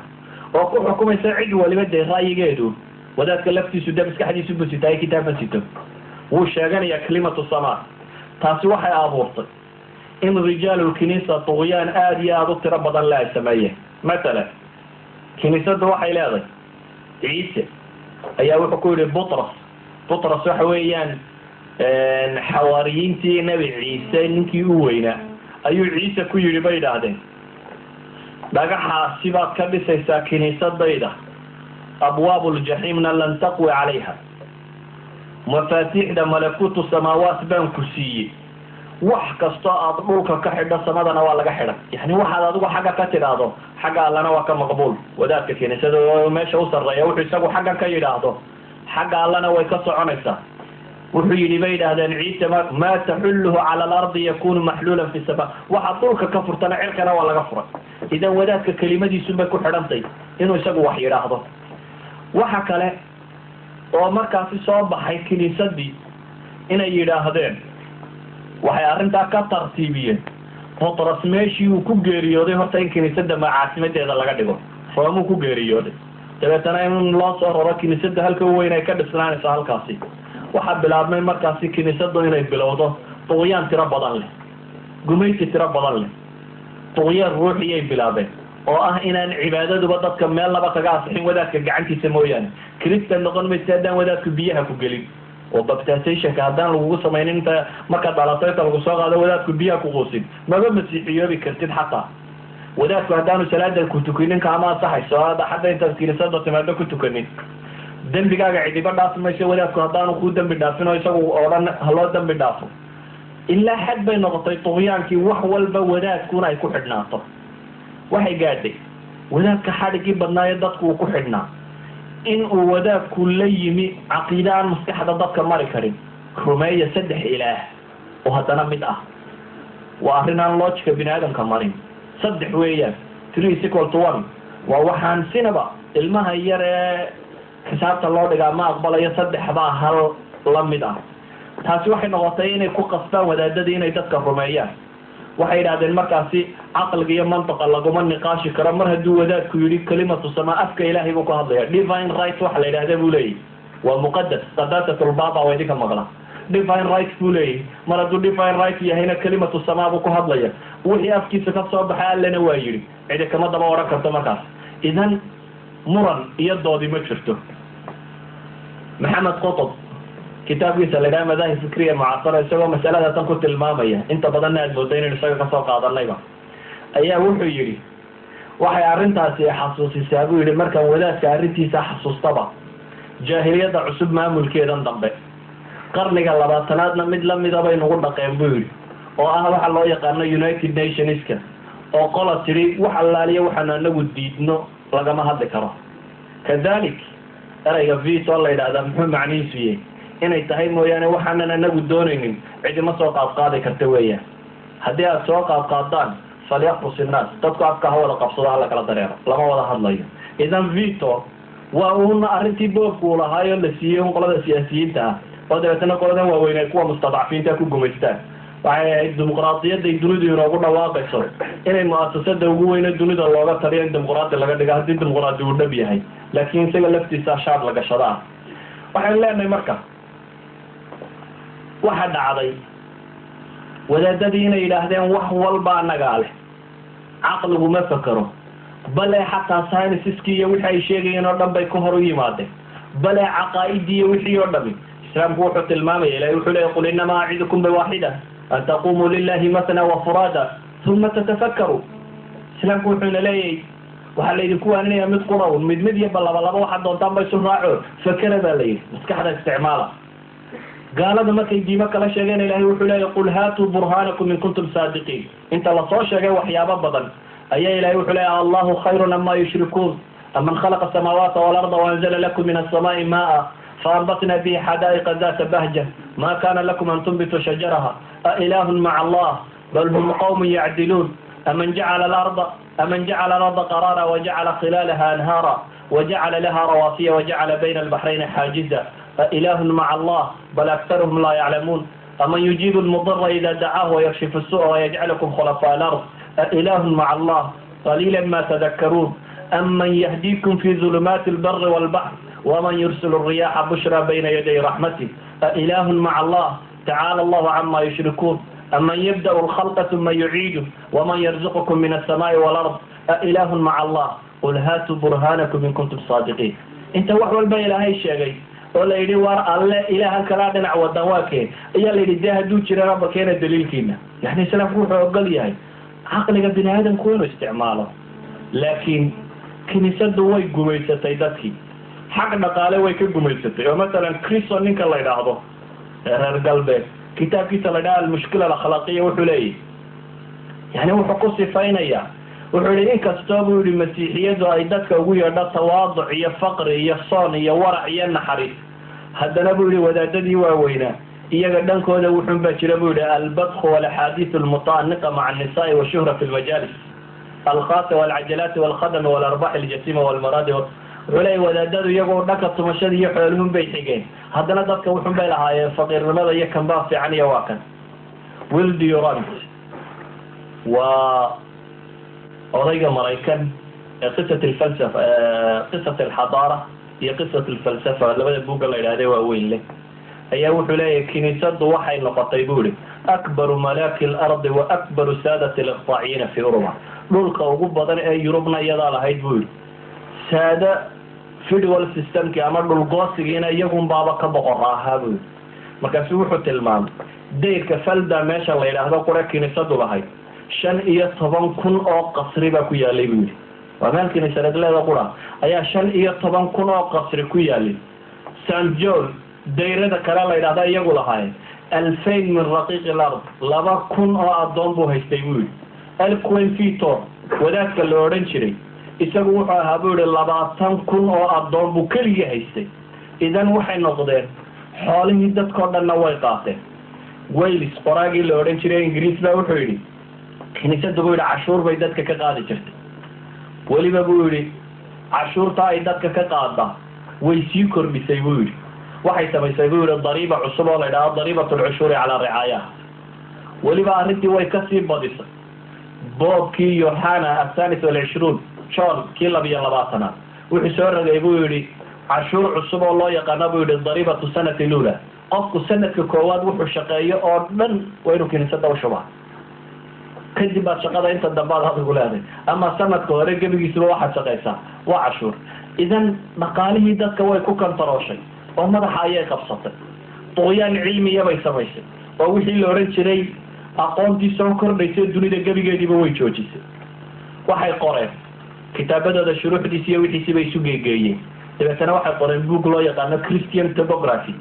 oo ku xukumaysa cid waliba dee ra'yigeedu. Wadaadka laftiisu dee maskaxdiisu buu sitaay, kitaab ma sito, wuu sheeganayaa كلمة السماء. Taasi waxay abuurtay in رجال الكنيسة طغيان aada iyo aada u tiro badan le ay sameeyeen. Matalan, kiniisadda waxay leedahay Ciise ayaa wuxuu ku yihi Butras. Butras waxa weeyaan xawaariyiintii Nebi Ciise ninkii u weynaa. Ayuu Ciise ku yidhi, bay idhaahdeen, "Dhagaxaasi baad ka dhisaysaa kiniisadayda, أبواب الجحيم na لن تقوى عليها, mafaatiixda ملكوت السماوات baan ku siiyey, wax kastoo aad dhulka ka xidho samadana waa laga xidhay." Yani waxaad adigu xagga ka tidhaahdo xagga Allana waa ka maqbuul. Wadaadka kiniisada meesha u sarreeya wuxuu isagu xaggan ka yidhaahdo xagga Allana way ka soconaysaa. Wuxuu yidhi, bay yidhaahdeen Ciise, ما تحله على الأرض يكون محلولا في السماء, waxaad dhulka ka furtana cirkana waa laga furay. Idan wadaadka kelimadiisunbay ku xidhantay inuu isagu wax yidhaahdo. Waxa kale oo markaasi soo baxay kiniisadii inay yidhaahdeen, waxay arrintaa ka tartiibiyeen Butras meeshii uu ku geeriyooday horta in kiniisadda caasimadeeda laga dhigo. Roomuu ku geeriyooday, dabeetana in loo soo raro kiniisadda halka weyn ay ka dhisnaanayso halkaasi. Waxaa bilaabmay markaasi kiniisaddu inay bilowdo طغيان tiro badan leh, gumaysi tiro badan leh, طغيان ruuxiyay bilaabeen oo ah inaan cibaadaduba dadka meel laba kaga asixin wadaadka gacantiisa mooyaane. Christian noqon maysa haddaan wadaadku biyaha ku gelin oo baptizationka haddaan lagugu samaynin, inta markaad dhalato inta lagu soo qaado wadaadku biyaha ku quusin, maba masiixiyoobi kartid. Xataa wadaadku haddaanu salaada ku tukinin kaama ansaxayso. Hadda intaad kiniisada timaado ku tukanin, dembigaaga cidiba dhaafi mayso wadaadku haddaanu ku dembi dhaafin oo isagu oo dhan haloo dembi dhaafo. Ilaa xad bay noqotay طغيان kii wax walba wadaadkuna ay ku xidhnaato. Waxay gaadhay wadaadka xadhiggii badnaayo dadku uu ku xidhnaa in uu wadaadku la yimi caqiide aan maskaxda dadka mari karin: rumeeya saddex ilaah oo haddana mid ah. Waa arrin aan logic-ka bini aadamka marin. Saddex weeyaan, three is equal to one. Waa waxaan sinaba ilmaha yar ee xisaabta loo dhigaa ma aqbalayo saddex baa hal la mid ah. Taasi waxay noqotay inay ku qasbaan wadaadadii inay dadka rumeeyaan. Waxay yidhahdeen markaasi caqliga iyo mantaqa laguma niqaashi karo mar hadduu wadaadku yidhi كلمة السماء, afka Ilaahay buu ku hadlaya. Divine right waxa la yidhahda buu leeyahy, waa muqadas, قداسة البابا waa idinka maqla. Divine right buu leeyahy. Mar hadduu divine right yahayna كلمة السماء buu ku hadlaya, wixii afkiisa ka soo baxay Allana waa yidhi, cidi kama daba odhan karto markaas. Idan muran iyo doodi ma jirto. Maxamed Qotob kitaabkiisa la yidhaha مذاهب فكرية معاصرة, isagoo masalada tan ku tilmaamaya, inta badanna aad mooda inaynu isaga kasoo qaadanayba, ayaa wuxuu yidhi, waxay arrintaasi xasuusisaa, buu yidhi, markaan wadaadka arrintiisa xasuustaba, jaahiliyadda cusub maamulkeedan dambe. Qarniga 20aadna mid lamida bay nagu dhaqeen, buu yidhi, oo ah waxa loo yaqaano United Nationska, oo qola tidhi wax allaaliya waxaanu anagu diidno lagama hadli karo. Kadalik ereyga veto la yidhahdaa muxuu macnihiisu yahay? Inay tahay mooyaane waxaanan anagu doonaynin cidima soo qaadqaadi karta weeyaan. Haddii aad soo qaadqaadaan, فليخرس الناس, dadku afka ha wada qabsado, hala kala dareero, lama wada hadlayo. Idan veto waa uuna arrintii boobku uu lahaayo la siiyey un qolada siyaasiyiinta ah, oo dabeetana qoladan waaweyn ay kuwa mustadcafiinta ku gumaystaan. Waxay ahayd dimuqraadiyadday dunidu inoogu dhawaaqayso inay mu'asasada ugu weyne dunida looga taliyo in dimuqraadi laga dhigo, haddii dimuqraadi uu dhab yahay, laakiin isaga laftiisa shaar la gashada ah. Waxaynu leenahay marka waxa dhacday wadaadadii inay yidhaahdeen wax walba annagaa leh, caqligu ma fakero, bale xataa scienceski iyo wixii ay sheegayeen oo dhan bay ka hor u yimaadeen, bale caqaa'idii iyo wixii oo dhami. Islaamku wuxuu tilmaamaya, Ilahi wuxuu leeyay, قل إنما أعظكم بواحدة أن تقوموا لله مثنى وفرادى ثم تتفكروا. Islaamku wuxuuna leeyahy Waxaa laydinku waaninayaa mid qura un, mid mid iyo balaba laba waxaad doontaan ba isu raaco. Fakera baa la yidhi, maskaxda isticmaala. Gaalada markay diimo kala sheegeen, Ilahay wuxuu leeyahy: "Qul haatuu burhaanakum in kuntum saadiqiin." Inta lasoo sheegay waxyaabo badan ayaa Ilahay wuxuu leeyahy: "Allahu khayrun ama yushrikuun, aman khalaqa asamaawaati walarda waanzala lakum min asamaai maaa faanbatna bihi xadaa'iqa data bahja ma kana lakum an tunbituu shajaraha, ailahun maca Allah, bal hum qawmun yacdiluun, aman jacala alarda qaraara wajacala khilaalaha anhaara wajacala laha rawaasiya wajacala bayna albaxrayni xaajiza, ailahun maca Allah, bal aktaruhum laa yaclamuun, aman yujiibu almudira ida dacaahu wayakshifu su'a wayajcalukum khulafaa alard, ailahun maca Allah, qaliila ma tadakkaruun, aman yahdiikum fi zulumaati albari walbaxr, waman yursil alriyaaxa bushra bayna yaday raxmatih, ailahun maca Allah, tacaala Allahu cama yushrikuun, aman yabda'u alkhalqa uma yuciiduh, waman yarzuqukum min alsamaai walard, ailahun maca Allah, qul haatuu burhaanakum in kuntum saadiqiin." Inta wax walba Ilaahay sheegay oo la yidhi waar alle ilaahan kalaa dhinac wadan waa keen, ayaa la yidhi dee hadduu jirana ba keena daliilkiina. Yani Islaamku wuxuu ogol yahay caqliga bini aadamku inuu isticmaalo, laakiin kiniisadu way gumaysatay dadkii, xaq dhaqaale way ka gumaysatay. Oo masalan Crison ninka la yidhaahdo ee reer galbeed, kitaabkiisa la yidhaha Almushkila Alakhlaaqiya, wuxuu leeyahy, yani wuxuu ku sifaynayaa, wuxuu yihi inkastoo buu yihi Masiixiyadu ay dadka ugu yeedho tawaaduc iyo faqri iyo soon iyo warac iyo naxariis, haddana buu yihi wadaadadii waaweynaa iyaga dhankooda wuxun baa jira buu yihi albadku walaxaadiith almutaaniqa maca annisaai washuhra fi lmajaalis alkhaasa walcajalaati walkhadami walarbax aljasima walmaraadi. Wuxuu leeyahy wadaadadu iyagoo dhanka tumashada iyo xooluhun bay xigeen, haddana dadka wuxun bay lahaayeen faqiirnimada iyo kanbaa fiican iyo waa kan. Will Durant waa odayga Maraykan ee qisat alfalsafa, qisat alxadaara iyo qisat alfalsafa labada buugga la yidhahde waaweyn leh, ayaa wuxuu leeyahay kiniisadu waxay noqotay, buu yihi, akbaru malaaki alardi wa akbaru saadati aliqtaaciyiina fi Uruba. Dhulka ugu badan ee Yurubna iyadaa lahayd, buu yihi, saada federal systemki ama dhulgoosigiina iyagun baaba ka boqora ahaa, buu yihi. Markaasu wuxuu tilmaamay dayrka Falda meesha la yidhaahdo qura kiniisadu lahayd 15,000 oo qasri baa ku yaalay, buu yihi. Waa meel kiniisadeed leeda qura ayaa 15,000 oo qasri ku yaalay. St John dayrada kale la yidhahda iyagu lahaayeen 2000 min raqiiqi lard, 2000 oo addoon buu haystay, buu yihi. Alquen Vitor wadaadka la odhan jiray isagu wuxuu ahaa, buu yihi, 20,000 oo addoon buu keligii haystay. Idan waxay noqdeen xoolihii dadkao dhanna way qaateen. Wales qoraagii la odhan jiray Ingiriis baa wuxuu yidhi kiniisadu, buu yidhi, cashuur bay dadka ka qaadi jirtay. Weliba, buu yidhi, cashuurta ay dadka ka qaada way sii kordhisay, buu yidhi. Waxay samaysay, buu yidhi, dariiba cusub oo la yidhahdo dariibat alcushuuri calaa ricaayaha. Weliba arrintii way kasii badisay. Boobkii Yohana athalis walcishruun, John kii 22aad, wuxuu soo rogay, buu yidhi, cashuur cusub oo loo yaqaano, buu yidhi, dariibatu sanati lula. Qofku sanadka koowaad wuxuu shaqeeyo oo dhan waa inuu kiniisada ushubaa, kadib baad shaqada inta dambe aad adigu leeday, ama sanadka hore gebigiisuba waxaad shaqaysaa waa cashuur. Idan dhaqaalihii dadka way ku kantarooshay oo madaxa ayay qabsatay. Duqyaan cilmiya bay samaysay oo wixii la odhan jiray aqoontii soo kordhaysay dunida gebigeediiba way joojisay. Waxay qoreen kitaabadooda shuruuxdiisi iyo wixiisii bay isu geegeeyeen. Dabeetana waxay qoreen book loo yaqaano Christian Topography.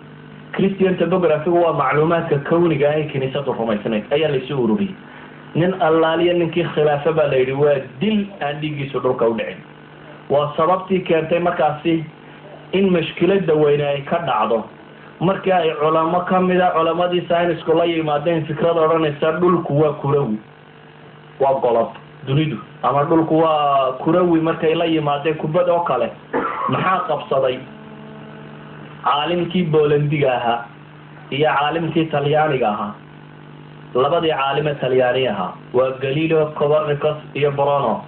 Christian Topographygu waa macluumaadka kawniga ah ee kiniisadu rumaysnayd ayaa laysu ururiyey. Nin allaaliya ninkii khilaafo baa la yidhi waa dil aan dhiiggiisu dhulka u dhicin. Waa sababtii keentay markaasi in mashkilada weyne ay ka dhacdo markii ay culamo kamida culamadii saynisku la yimaadeen fikrad odhanaysa dhulku waa kurawi, waa golob dunidu, ama dhulku waa kurawi. Markay la yimaadeen kubad oo kale, maxaa qabsaday caalimkii Bolandiga ahaa iyo caalimkii Talyaaniga ahaa? Labadii caalime Talyaani ahaa waa Galileo, Copernicus iyo Bruno.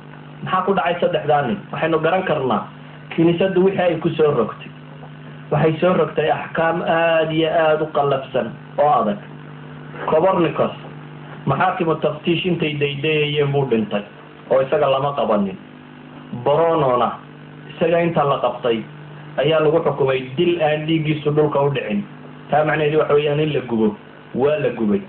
Maxaa ku dhacay saddexdaa nin? Waxaynu garan karnaa kiniisadu wixii ay ku soo rogtay. Waxay soo rogtay axkaam aada iyo aada u qallafsan oo adag. Copernicus maxaakimu taftiish intay daydayayeen buu dhintay oo isaga lama qabanin. Brunona isaga inta la qabtay ayaa lagu xukumay dil aan dhiiggiisu dhulka u dhicin. Taa macnaheedu waxa weeyaan in la gubo. Waa la gubay.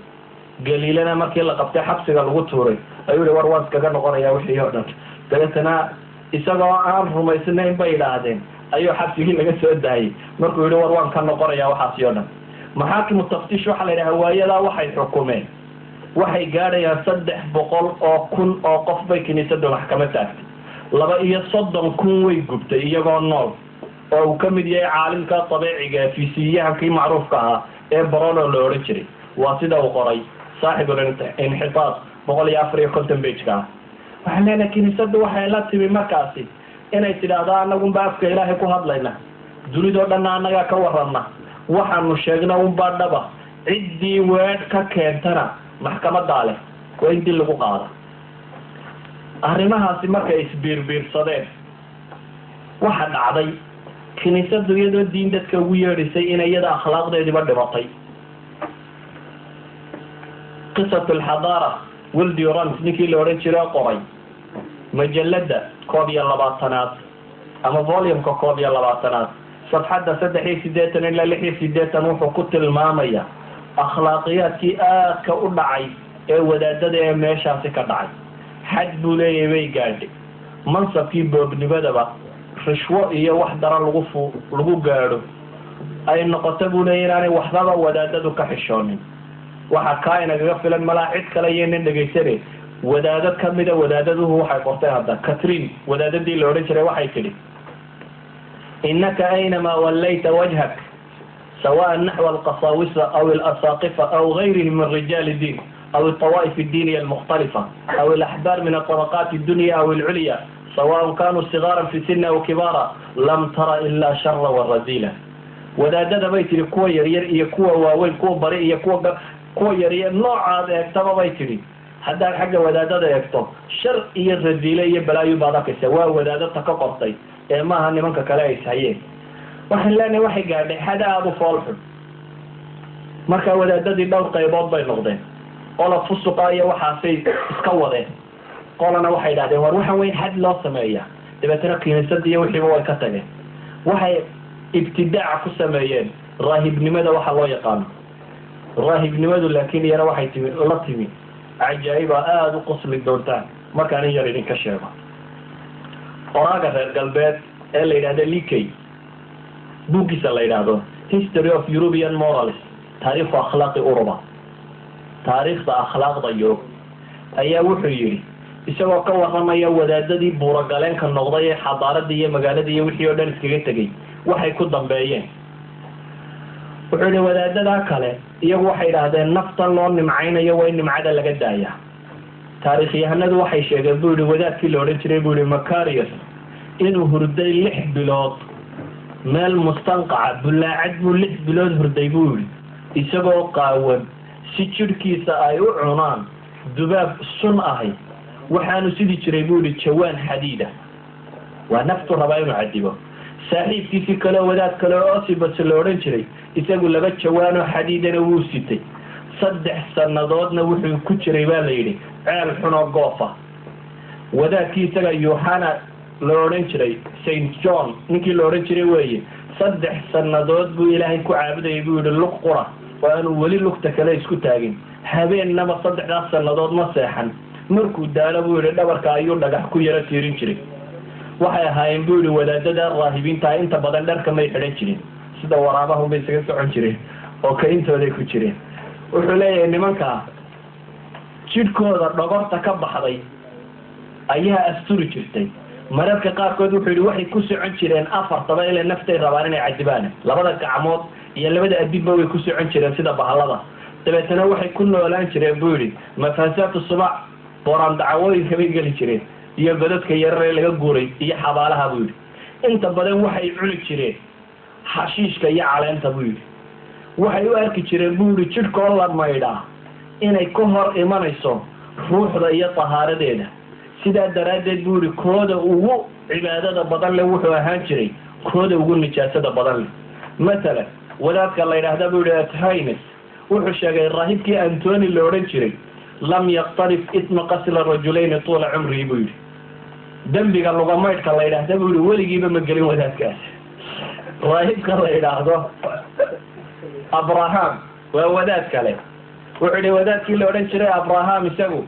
Galiilana markii la qabtay xabsiga lagu tuuray ayuu yihi war waan iskaga noqonaya wixii oo dhan. Dabeetana Isagoo aan rumaysnayn bay yidhaahdeen ayuu xabsigii laga soo daayay markuu yihi, "War, waan ka noqonayaa waxaasi oo dhan." Maxaakimu taftiish waxaa la yidhaha waayadaa waxay xukumeen, waxay gaadhayaan 300,000 oo qof bay kiniisadu maxkamad taagtay. 32,000 way gubtay iyagoo nool, oo uu ka mid yahay caalimka dabeeciga, fisiyahankii macruufka ahaa ee Bruno la odhan jiray. Waa sida uu qoray saaxibul inxitaad, 154 page-ka ah. Waxaan leenahay, kiniisadu waxay la timi markaasi inay tidhaahdo, "Anagunba afka Ilaahay ku hadlayna, dunidoo dhanna annagaa ka warana, waxaanu sheegna unbaa dhaba, ciddii weedh ka keentana maxkamadaa leh, waa in dil lagu qaada." Arrimahaasi markay isbiirbiirsadeen, waxa dhacday kiniisadu iyadoo diin dadka ugu yeedhisay in iyada akhlaaqdeediiba dhimatay. Qisat alxadaara, Will Durant ninkii la odhan jiro, qoray majalada 21aad ama volume-ka 21aad, safxadda 83 ilaa 86, wuxuu ku tilmaamaya akhlaaqiyaadkii aadka u dhacay ee wadaadada ee meeshaasi ka dhacay. Xad buu leeyahay bay gaadhay mansabkii boobnimadaba rishwo iyo wax daran lagu fu lagu gaadho ay noqoto, buu leeyahy, inaanay waxbaba wadaadadu ka xishoonin. Waxa kaa inagaga filan malaa cid kale iyo nin dhegaysane, wadaado kamida wadaadaduhu waxay qortay hadda. Catherine wadaadadii la odhan jiray waxay tidhi, "Innaka aynamaa wallayta wajhak, sawaء naxو alqasaawisa aw alasaaqifa aw gayrihim min rijaal diin aw alطawa'if الdiniya almukhtalifa aw alaxbaar min aطabaqaat الdunya aw alculya, sawaء kanuu sigaaran fi sina aw kibaara, lam tara ila shara waraziila." Wadaadada bay tihi, kuwa yaryar iyo kuwa waaweyn, kuwa bari iyo kuwa yaryar, noocaad eegtaba, bay tidhi, haddaad xagga wadaadada eegto, shar iyo radiile iyo balaayo baad arkaysa. Waa wadaadata ka qortay ee maaha nimanka kale ay ishayeen. Waxaan leenahay, waxay gaadhay xad aada u fool xun. Marka wadaadadii dhowr qaybood bay noqdeen. Qola fusuqa iyo waxaasay iska wadeen, qolana waxay idhahdeen, "War, waxaan weyn xad loo sameeya." Dabeetana kiniisadii iyo wixiiba way ka tageen. Waxay ibtidaac ku sameeyeen raahibnimada waxa loo yaqaano raahibnimadu, laakiin iyana waxay timi la timi cajaa'iba aada u qosli doontaan markaan in yar idinka sheego. Qoraaga reer galbeed ee la yidhahdo Leakey, buuggiisa la yidhaahdo History of European Morals, taariikhu akhlaaqi Uruba, taariikhda akhlaaqda Yurub, ayaa wuxuu yidhi, isagoo ka warramaya wadaadadii buuragaleenka noqday ee xadaaradii iyo magaaladii iyo wixii oo dhan iskaga tegay waxay ku dambeeyeen, wuxuu yihi, wadaadadaa kale iyagu waxay idhaahdeen, naftan loo nimcaynayo waa in nimcada laga daayaa. Taariikhyahanadu waxay sheegeen, buu yihi, wadaadkii la odhan jiray, buu yihi, Macarius, inuu hurday 6 bilood meel mustanqaca, bullaacad buu 6 bilood hurday, buu yihi, isagoo qaawan, si jidhkiisa ay u cunaan dubaab sun ahay. Waxaanu sidi jiray, buu yihi, jawaan xadiida. Waa naftu rabaa inuu cadibo. Saaxiibkiisii kale, wadaad kale oo Osibas la odhan jiray, isagu laba jawaanoo xadiidana wuu sitay. 3 sannadoodna wuxuu ku jiray, baa la yidhi, ceel xunoo goofa. Wadaadkii isaga Yohana la odhan jiray, Saint John ninkii la odhan jiray weeye, 3 sannadood buu Ilaahay ku caabudayay, buu yihi, lug qura oo aanu weli lugta kale isku taagin. Habeennaba saddexdaas sannadood ma seexan. Markuu daalo, buu yihi, dhabarka ayuu dhagax ku yaro tiirin jiray. Waxay ahaayeen, buu yihi, wadaadada raahibiintaha inta badan dharka may xidhan jirin, sida waraabahunbay isaga socon jireen oo kaintooday ku jireen. Wuxuu leeyahay, nimankaa jidhkooda dhogorta ka baxday ayaa asturi jirtay. Mararka qaarkood, wuxuu yihi, waxay ku socon jireen afartaba, ilaa naftay rabaan inay cadibaan, labada gacmood iyo labada adibba way ku socon jireen sida bahalada. Dabeetana waxay ku noolaan jireen, buu yihi, mafaasaatu subac, booraan dacawooyinka bay geli jireen iyo godadka yararee laga guuray iyo xabaalaha, buu yidhi. Inta badan waxay cuni jireen xashiishka iyo caleenta, buu yidhi. Waxay u arki jireen, buu yihi, jidhkoo la maydhaa inay ka hor imanayso ruuxda iyo tahaaradeeda. Sidaa daraaddeed, buu yihi, kooda ugu cibaadada badan leh wuxuu ahaan jiray kooda ugu nijaasada badan leh. Matalan, wadaadka la yidhaahda, buu yihi, Athines, wuxuu sheegay raahibkii Antony la odhan jiray lam yaqtarif isma qasla rajulayni tuula cumrihi, buu yidhi. Dembiga lugamaydhka la yidhaahda, buu yihi, weligiiba ma gelin wadaadkaas. Raahibka la yidhaahdo Abraham waa wadaad kale. Wuxuu yihi, wadaadkii la odhan jiray Abraham, isagu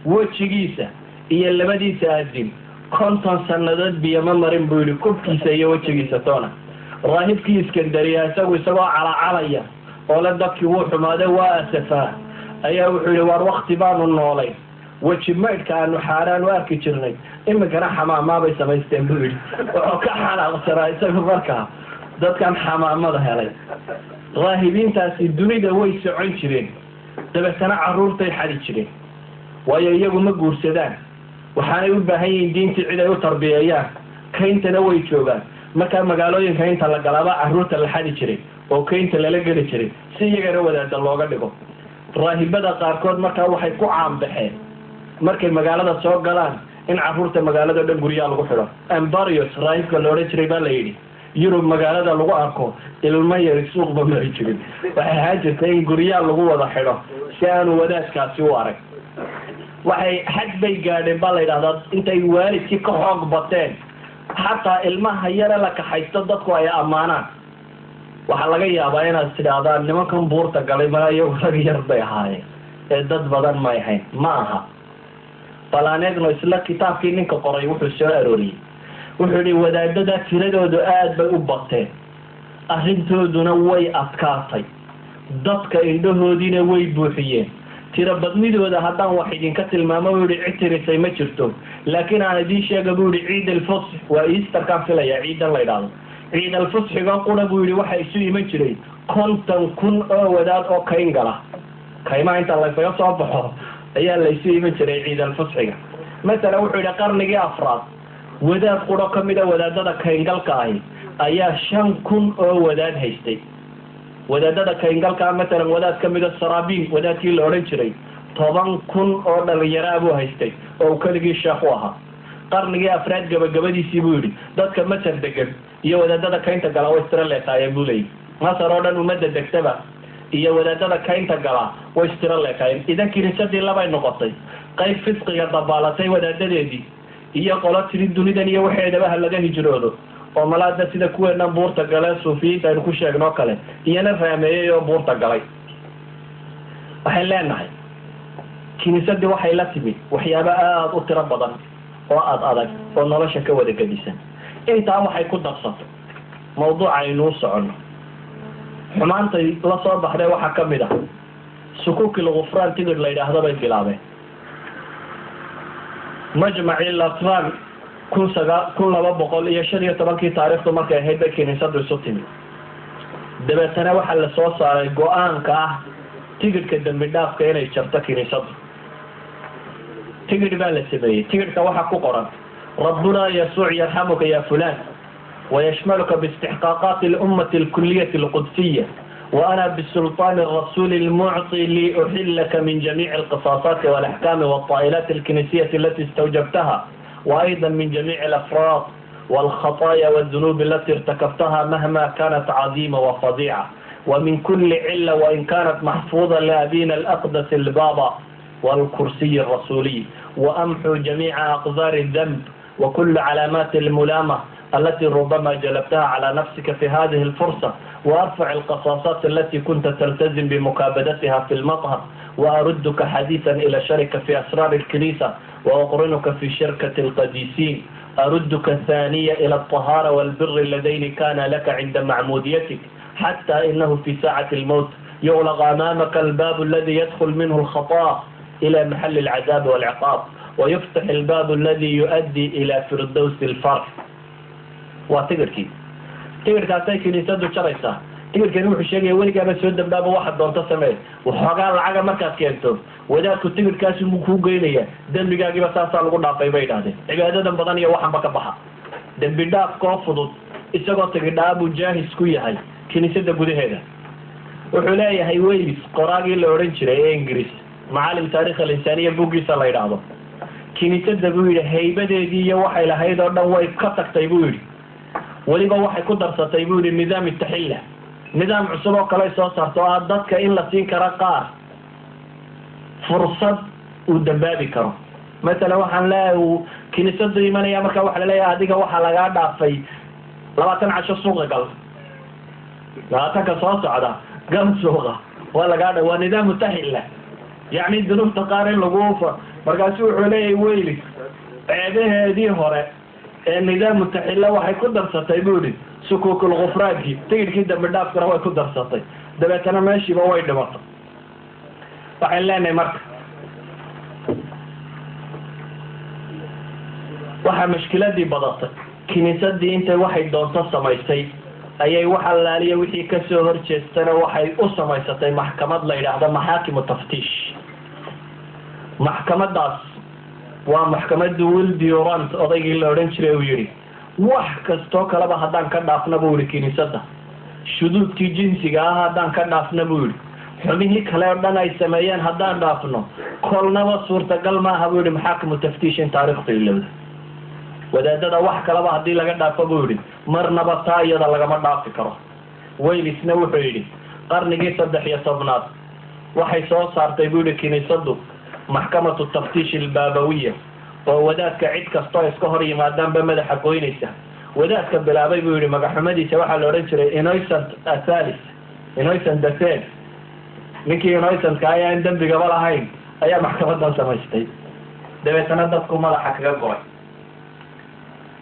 wejigiisa iyo labadiisa adin 50 sannadood biyo ma marin buu yidhi kubkiisa iyo wejigiisa toona. Raahibkii Iskandariya isagu isagoo calacalaya oo le dadkii wuu xumaaday waa asafaa, ayaa wuxuu yidhi waar wakti baanu noolay weji maydhka aanu xaaraan u arki jirnay, iminkana xamaamaabay samaysteen buu yidhi. Wuxuu ka xanaaqsanaa isagu markaa dadkan xamaamada helay. Raahibiintaasi dunida way socon jireen, dabeetana carruurtay xadi jireen, waayo iyagu ma guursadaan, waxaanay u baahan yihiin diintii cid ay u tarbiyeeyaan, kayntana way joogaan. Markaa magaalooyinka inta la galaaba carruurta la xadi jiray oo kaynta lala geli jiray si iyagana wadaada looga dhigo. Raahibada qaarkood markaa waxay ku caanbaxeen markay magaalada soo galaan in carruurta magaalada o dhan guryaha lagu xidho. Ambarios raahibka la odhan jiray baa la yidhi Yurub magaalada lagu arko ilmo yari suuqba mari jirin, waxay ahaan jirtay in guryaha lagu wada xidho si aanu wadaadkaasi u arag. Waxay xad bay gaadheen baa la yidhahdaa intay waalidkii ka xoog bateen, xataa ilmaha yare la kaxaysto dadku ay ammaanaan. Waxaa laga yaabaa inaad tidhaahdaan nimankan buurta galay ma iyagu rag yar bay ahaayeen ee dad badan may ahayn. Ma aha. Bal aan eegno isla kitaabkii ninka qoray wuxuu soo arooriyey. Wuxuu yihi wadaadada tiradoodu aad bay u bateen, arrintooduna way adkaatay, dadka indhahoodiina way buuxiyeen. Tiro badnidooda haddaan wax idinka tilmaamo buu yihi cid tirisay ma jirto, laakiin aan idiin sheega buu yihi ciid alfusx, waa Easterkaan filaya ciidan la yidhaahdo, ciid alfusxiga qura buu yihi waxaa isu iman jiray 50,000 oo wadaad oo kayn gala. Kaymaha inta laysaga soo baxo ayaa la isu iman jiray ciid alfusxiga. Masalan wuxuu yidhi qarnigii afraad wadaad quro ka mida wadaadada kayngalka ahi ayaa 5,000 oo wadaad haystay. Wadaadada kayngalka masalan wadaad ka mida Saraabiin wadaadkii la odhan jiray 10,000 oo dhalinyaraa buu haystay oo uu keligii sheekh u ahaa. Qarnigii afraad gabagabadiisii buu yidhi dadka Masar degan iyo wadaadada kaynta gala way istira leekaayeen buu leeyahy. Masar oo dhan ummadda degtaba iyo wadaadada kaynta gala way istira leekaayeen. Idan kiniisadii labay noqotay, qayb fisqiga dabaalatay wadaadadeedii iyo qolo tiri dunidan iyo waxeedaba ha laga hijroodo oo malaada sida kuweenan buurta gale suufiyiinta aynu ku sheegnoo kale iyana raameeyey oo buurta galay. Waxay leenahay kiniisadii waxay la timid waxyaabo aada u tiro badan oo ad adag oo nolosha ka wada gedisan. Intaa waxay ku darsatay mawduuca aynuu soconno. Xumaantay la soo baxday waxaa ka mid ah sukuukil ghufraan tigidh la yidhaahdo bay bilaabeen. Majmacii Latran 1215 taariikhdu markay ahayd bay kiniisadu isu timid. Dabeetana waxaa la soo saaray go-aanka ah tigidhka dambi dhaafka inay jarto kiniisadu. Tigidh baa la sameeyey. Tigidhka waxaa ku qoran rabbuna yasuuc yarxamuka ya fulan wayashmaluka biistixqaaqaati alummati alkuliyati alqudsiya وأنا بالسلطان الرسول المعطي لأحلك من جميع القصاصات والأحكام والطائلات الكنسية التي استوجبتها، وأيضا من جميع الأفراط والخطايا والذنوب التي ارتكبتها مهما كانت عظيمة وفظيعة، ومن كل علة وإن كانت محفوظة لأبينا الأقدس البابا والكرسي الرسولي، وأمحو جميع أقذار الذنب وكل علامات الملامة التي ربما جلبتها على نفسك في هذه الفرصة، وأرفع القصاصات التي كنت تلتزم بمكابدتها في المطهر، وأردك حديثا إلى شركة في أسرار الكنيسة، وأقرنك في شركة القديسين، أردك الثانية إلى الطهارة والبر اللذين كان لك عند معموديتك، حتى إنه في ساعة الموت يغلق أمامك الباب الذي يدخل منه الخطأ إلى محل العذاب والعقاب، ويفتح الباب الذي يؤدي إلى فردوس الفرح. وتقركي tigirkaasay kiniisadu jaraysaa. Tigirkani wuxuu sheegaya weligaaba soo dambaaba waxaad doonto samee, waxoogaa lacaga markaad keento wadaadku tigirkaasi muu kuu geynaya, dembigaagiiba saasaa lagu dhaafay bay idhahdeen. Cibaadadan badan iyo waxanba ka baxa, dembi dhaafkoo fudud isagoo tigidhaa buu jaahis ku yahay kiniisada gudaheeda. Wuxuu leeyahay Wales qoraagii la odhan jiray ee Ingiriis, macaalim taarikh alinsaaniya buuggiisa la yidhaahdo, kiniisada buu yidhi haybadeedii iyo waxay lahayd oo dhan way ka tagtay buu yidhi. Weliba waxay ku darsatay buu yidhi nidaam taxilla, nidaam cusub oo kale soo saarto oo ah dadka in la siin karo qaar fursad uu dambaabi karo. Masalan waxaan leeyahay kiniisadu imanaya marka waxaa laleeyahay adiga waxaa lagaa dhaafay 20 casho suuqa gal, 20ka soo socda gal suuqa waa lagaa dha, waa nidaamu taxilla, yacni dunuubta qaar in lagu. Markaasu wuxuu leeyahay Wales Ceebaheedii hore ee nidaamu taxilla waxay ku darsatay, buu yihi, sukuukul khufraankii, tigidhkii dambi dhaafkana way ku darsatay. Dabeetana meeshiiba way dhimatay. Waxayn leenahay marka, waxaa mashkiladii badatay. Kiniisadii intay waxay doonto samaysay ayay wax allaaliya wixii kasoo horjeestana waxay u samaysatay maxkamad la yidhaahdo maxaakimu taftiish. Maxkamadaas waa maxkamadii Will Durant, odaygii la odhan jiray, uu yihi wax kastoo kaleba haddaan ka dhaafna, buu yihi, kiniisadda shuduudkii jinsiga ah haddaan ka dhaafna, buu yihi, xumihii kale o dhan ay sameeyeen haddaan dhaafno, kolnaba suurtagal maaha, buu yihi, maxaakimu taftiish in taariikhtu ilowda. Wadaadada wax kaleba haddii laga dhaafo, buu yihi, marnaba taa iyada lagama dhaafi karo. Waylisna wuxuu yidhi qarnigii 13aad waxay soo saartay, buu yihi, kiniisadu maxkamatu taftiish albaabawiya, oo wadaadka cid kastoo iska hor yimaadaanba madaxa goynaysa. Wadaadka bilaabay, buu yihi, magaxumadiisa waxaa la odhan jiray Innocent Athalis, Innocent the Third. Ninkii Innocentka ayaan dembigaba lahayn ayaa maxkamadan samaystay, dabeetana dadku madaxa kaga goray.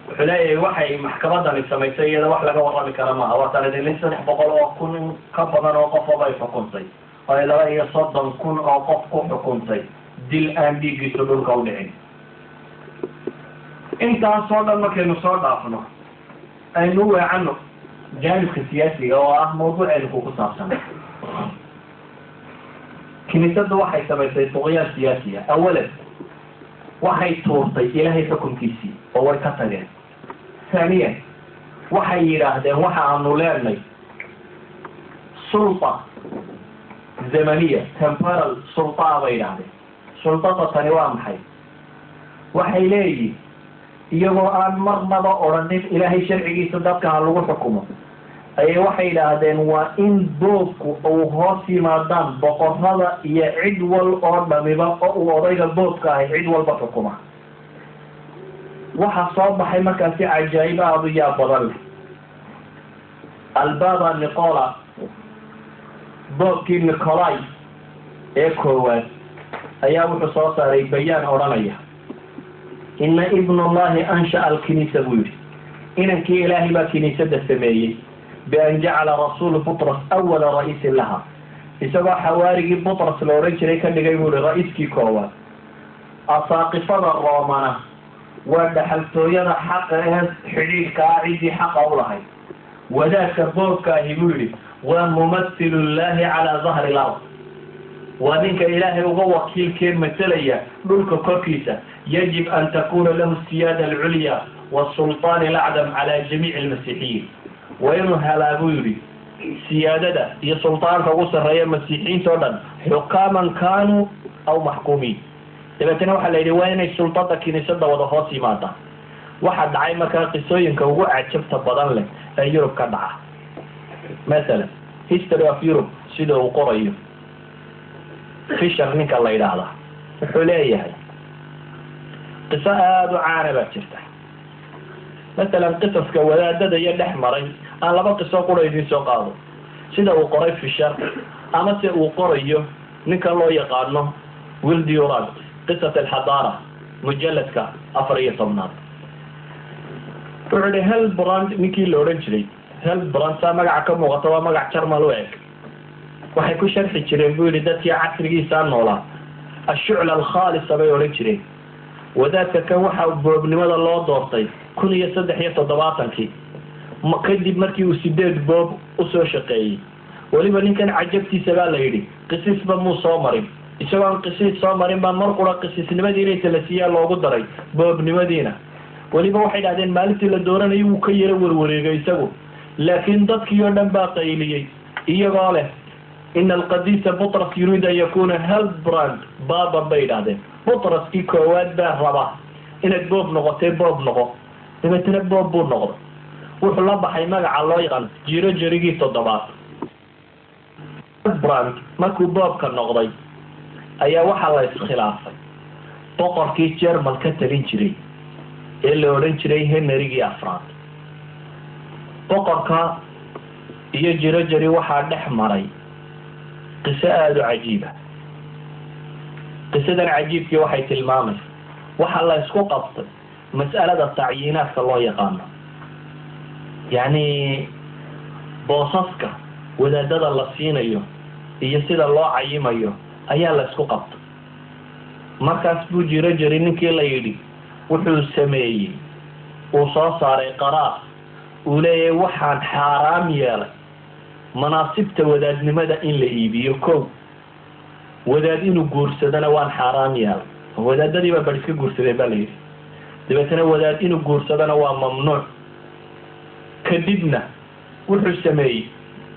Wuxuu leeyahay waxay maxkamadani samaysay iyada wax laga warrami kara maaha. Waataan idin 300,000 in ka badan oo qofaba ay xukuntay, oo ay 32,000 oo qof ku xukuntay dil aan dhiiggiisu dhulka u dhicin. Intaasoo dhan markaynu soo dhaafno, aynu weecano jaanibka siyaasiga oo ah mawduucaynu ku saabsana. Kiniisaddu waxay samaysay tuqyaan siyaasiya. Awalan, waxay tuurtay Ilaahay xukunkiisii oo way ka tageen. Thaniyan, waxay yidhaahdeen waxa aanu leenay sulta zamaniya, temporal sultaa bay yidhaahdeen. Sultada tani waa maxay? Waxay leeyihin, iyagoo aan marnaba odhanin Ilaahay sharcigiisa dadka ha lagu xukumo, ayay waxay yidhaahdeen waa in boobku uu hoos yimaadaan boqorada iyo cid wal oo dhamiba, oo uu odayga boobka ahay cid walba xukuma. Waxaa soo baxay markaasi cajaa'ib aada u yaab badan leh. Albaba Nicola, boobkii Nicolai ee koowaad, ayaa wuxuu soo saaray bayaan odhanaya "Ina ibnullahi ansha'a alkiniisa," buu yidhi, "inankii Ilaahay baa kiniisada sameeyey, bian jacala rasuulu Butras awala ra'iisin laha," isagoo xawaarigii Butras la odhan jiray ka dhigay, buu yihi, ra-iiskii koowaad. Asaaqifada Roomana waa dhaxaltooyada xaqa ee xidhiidhka ah ciddii xaqa u lahayd. Wadaadka boobka ahi, buu yidhi, waa mumathilu llahi calaa dahri lard, waa ninka Ilaahay uga wakiilkee matalaya dhulka korkiisa. Yajib an takuna lahu siyaada alculya wasulطaan alacdam cala jamiici almasiixiyiin. Waa inuu helaa, buu yidhi, siyaadada iyo sultaanka ugu sarreeya masiixiyiinta o dhan, xukaaman kaanuu aw maxkuumiin. Dabeetana waxaa la yidhi waa inay sultada kiniisada wada hoos yimaadaan. Waxaa dhacay markaa qisooyinka ugu cajabta badan leh ee Yurub ka dhaca. Mathalan, History of Europe sida uu qorayo Fisher, ninka la yidhaahda, wuxuu leeyahay qiso aada u caana baa jirta. Mathalan, qisaska wadaadada iyo dhex maray aan laba qiso qura idiin soo qaado, sida uu qoray Fisher ama se uu qorayo ninka loo yaqaano Will Durant, Qisat Alxadaara, mujaladka 14aad. Wuxuu yihi Helbrand, ninkii la odhan jiray Helbrand, saa magaca ka muuqata waa magac Jarmal u eg, waxay ku sharxi jireen, buu yihi, dadkii casrigiisaa noolaa ashucla alkhaalisa bay odhan jireen. Wadaadka kan waxa boobnimada loo doortay 1073-kii, kadib markii uu sideed boob usoo shaqeeyey. Weliba ninkan cajabtiisa baa la yidhi qisiisba muu soo marin. Isagoon qisiis soo marin baa mar qura qisiisnimadii inayta la siiyaa loogu daray boobnimadiina. Weliba waxay dhahdeen maalintii la dooranayo wuu ka yaro warwareegay isagu, laakiin dadkii oo dhan baa qayliyey iyagoo leh "Ina alqadiisa Butras yuriid an yakuna Helbrand baaban," bay idhahdeen. Butraskii koowaad baa raba inaad boob noqotay, boob noqo. Dabeetana boob buu noqday. Wuxuu la baxay magaca loo yaqaan jiro jerigii toddobaad. Helbrand markuu boobka noqday ayaa waxaa la iskhilaafay boqorkii Jermal ka talin jiray ee la odhan jiray Henrygii Afraad. Boqorka iyo Jirojeri waxaa dhex maray qiso aada u cajiiba. Qisadan cajiibkii waxay tilmaamaysa Waxaa la isku qabtay mas'alada tacyiinaadka loo yaqaano, yacni boosaska wadaadada la siinayo iyo sida loo cayimayo ayaa la isku qabtay. Markaas buu jiro jiri ninkii la yidhi wuxuu sameeyey, uu soo saaray qaraar uu leeyahay: waxaan xaaraam yeelay manaasibta wadaadnimada in la iibiyo. Kow, wadaad inuu guursadana waan xaaraam yeelay. Wadaadadii baa bar iska guursadeen baa la yidhi. Dabeetana wadaad inuu guursadana waa mamnuuc. Kadibna wuxuu sameeyey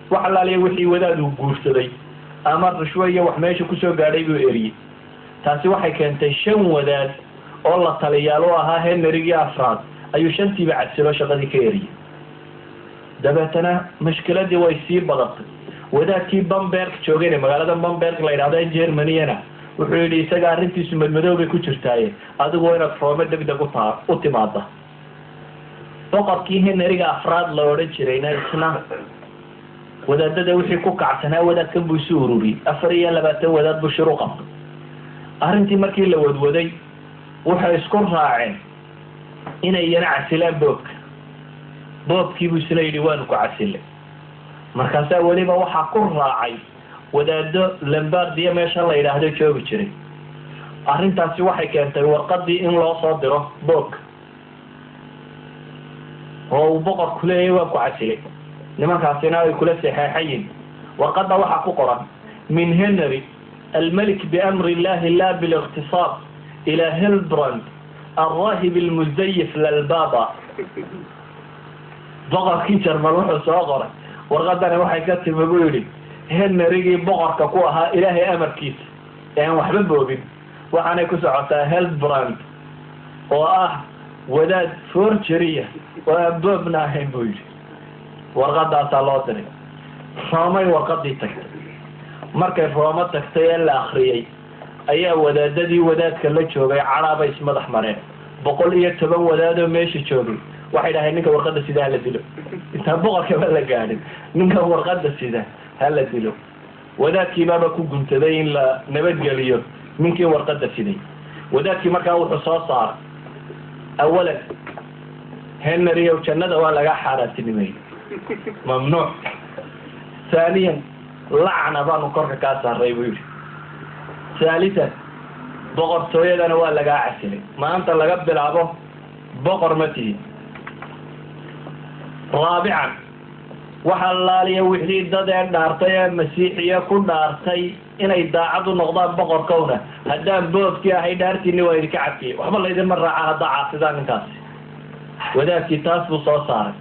wax allaaliya wixii wadaad uu guursaday ama rishwo iyo wax meesha kusoo gaadhay buu eriyey. Taasi waxay keentay 5 wadaad oo la taliyaal u ahaa Henrygii Afraad ayuu shantiiba casilo, shaqadii ka eriyey. Dabeetana mushkiladii way sii badatay. Wadaadkii Bamberg joogayna, magaalada Bamberg la yidhahdo ee Germaniyana, wuxuu yidhi isaga arrintiisu madmadow bay ku jirtaaye, adigu waa inaad Roome deg deg utaa u timaada. Boqorkii Henryga Afraad la odhan jirayna isna wadaadada wixii ku kacsanaa wadaadkan buu isu ururiyey. 24 wadaad buu shir u qabtay. Arrintii markii la wadwaday, waxay isku raaceen inay yana casilaan boobka. Boobkiibuu isna yidhi waanu ku casilay. Markaasaa weliba waxaa ku raacay wadaado Lombardia meesha la yidhaahdo joogi jiray. Arrintaasi waxay keentay warqadii in loo soo diro boobka oo uu boqorku leeyahay waan ku casilay, nimankaasina ay kula saxeexayiin. Warqadda waxaa ku qoran: "Min Henry الملك بأمر الله لا بالاغتصاب إلى هيلبراند الراهب المزيف للبابا". Boqorkii Jarmal wuxuu soo qoray: warqadani waxay ka timi, buu yidhi, Henrygii boqorka ku ahaa Ilaahay amarkiisa ee aan waxba boobin, waxaanay ku socotaa Helbrand oo ah wadaad forgery ah oo aan boobna ahayn, buu yidhi. Warqadaasaa loo diray. Roomay warqadii tagtay. Markay Roamo tagtay ee la akriyey ayaa wadaadadii wadaadka la joogay cadhaabay ismadax mareen. 110 wadaadoo meesha joogay waxay dhaheen: ninka warqada sida hala dilo, intaan boqorkaba la gaadhin, ninka warqada sida hala dilo. Wadaadkiibaaba ku guntaday in la nabadgeliyo ninkii warqada siday. Wadaadkii markaa wuxuu soo saaray: awalan, Henryow, jannada waa laga xaaraantinimeeyey, mamnuuc. Thaniyan, lacna baanu korka kaa saaray, buu yidhi. Thalitan, boqortooyadana waa lagaa casilay, maanta laga bilaabo boqor ma tihid. Raabican, waxa laaliya wixii dad ee dhaartay ee Masiixiya ku dhaartay inay daacad u noqdaan boqorkowna, haddaan boobkii ahay dhaartiini waa idinka cafiyey, waxba laydinma raaca haddaa caasidaan ninkaasi. Wadaadkii taas buu soo saaray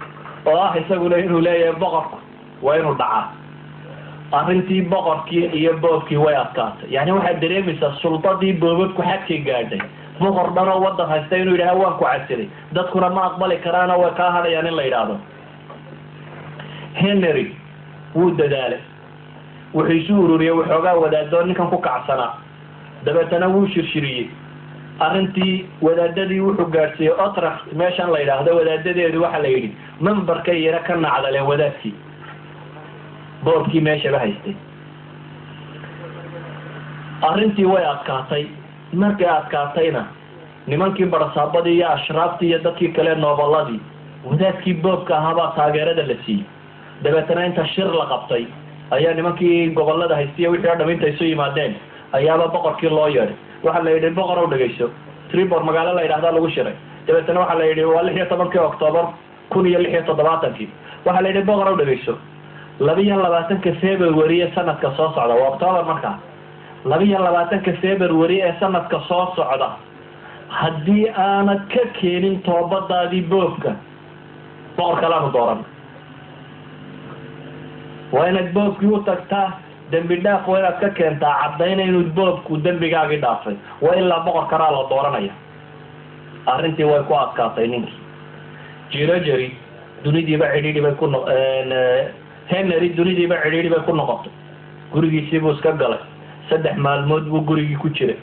oo ah isaguna inuu leeyahay boqorku waa inuu dhacaa. Arrintii boqorkii iyo boobkii way adkaatay. Yani waxaad dareemaysaa sultadii boobabku xadkay gaadhay. Boqor dhanoo waddan haysta inuu yidhaha waan ku casilay, dadkuna ma aqbali karaanoo way kaa hadhayaan in la yidhaahdo. Henry wuu dadaalay, wuxuu isu ururiyey waxoogaa wadaadoo ninkan ku kacsanaa. Dabeetana wuu shirshiriyey arrintii. Wadaadadii wuxuu gaadhsiiyey Utrecht meeshan la yidhaahdo. Wadaadadeedu waxa la yidhi membarkay yara ka nacdaleen wadaadkii boobkii meeshaba haystay. Arrintii way adkaatay. Markay adkaatayna, nimankii barasaabadii iyo ashraaftii iyo dadkii kale noobaladii wadaadkii boobka ahaabaa taageerada la siiyey. Dabeetana inta shir la qabtay ayaa nimankii gobolada haystiya wixii o dham inta isu yimaadeen ayaaba boqorkii loo yeedhay. Waxaa la yidhi: boqor ow, dhegayso. Tribor magaalo la yidhahda lagu shiray. Dabeetana waxaa la yidhi, waa 16-kii Octoobar 1076-kii, waxaa la yidhi: boqor ow, dhegayso, 22-ka February ee sanadka soo socda, waa Octoobar markaa, 22-ka February ee sanadka soo socda, haddii aanad ka keenin toobadaadii boobka, boqor kalaanu dooran. Waa inaad boobkii u tagtaa, dembi dhaaf waa inaad ka keentaa, caddayna inuu boobku dembigaagii dhaafay, waa ilaa boqor kalaa la dooranaya. Arrintii way ku adkaatay ninkii jirojeri. Dunidiiba cidhiidhi bay ku no Henry dunidiiba cidhiidhi bay ku noqotay. Gurigiisiibuu iska galay. 3 maalmood buu gurigii ku jiray.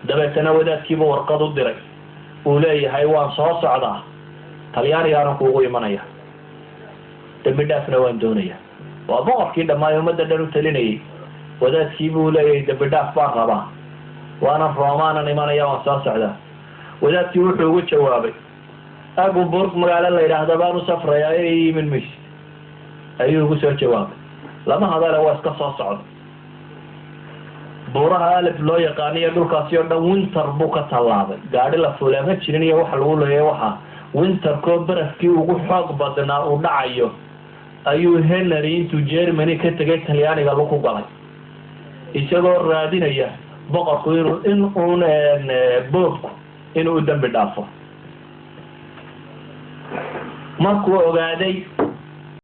Dabeetana wadaadkiibuu warqad u diray uu leeyahay: waan soo socdaa, Talyaanigaana kuugu imanaya, dembi dhaafna waan doonaya. Waa boqorkii dhammaay ummadda dhan u talinayay. Wadaadkii buu leeyahay: dembi dhaaf baan rabaa, waana Roomaanan imanaya, waan soo socdaa. Wadaadkii wuxuu ugu jawaabay, "Augsburg magaalo la yidhaahda baan u safrayaa, ee imin maysid," ayuu ugu soo jawaabay. Lama hadale, waa iska soo socda. Buuraha Alp loo yaqaaniyo dhulkaasi oo dhan winter buu ka tallaabay. Gaadhi la fuulaa ma jirin iyo waxa lagu leeyahy. Waxa winterkoo barafkii ugu xoog badnaa uu dhacayo ayuu Henry intuu Germany ka tegay Talyaaniga laku galay, isagoo raadinaya boqorku inuu in uun popeku inuu u dambi dhaafo. Markuu ogaaday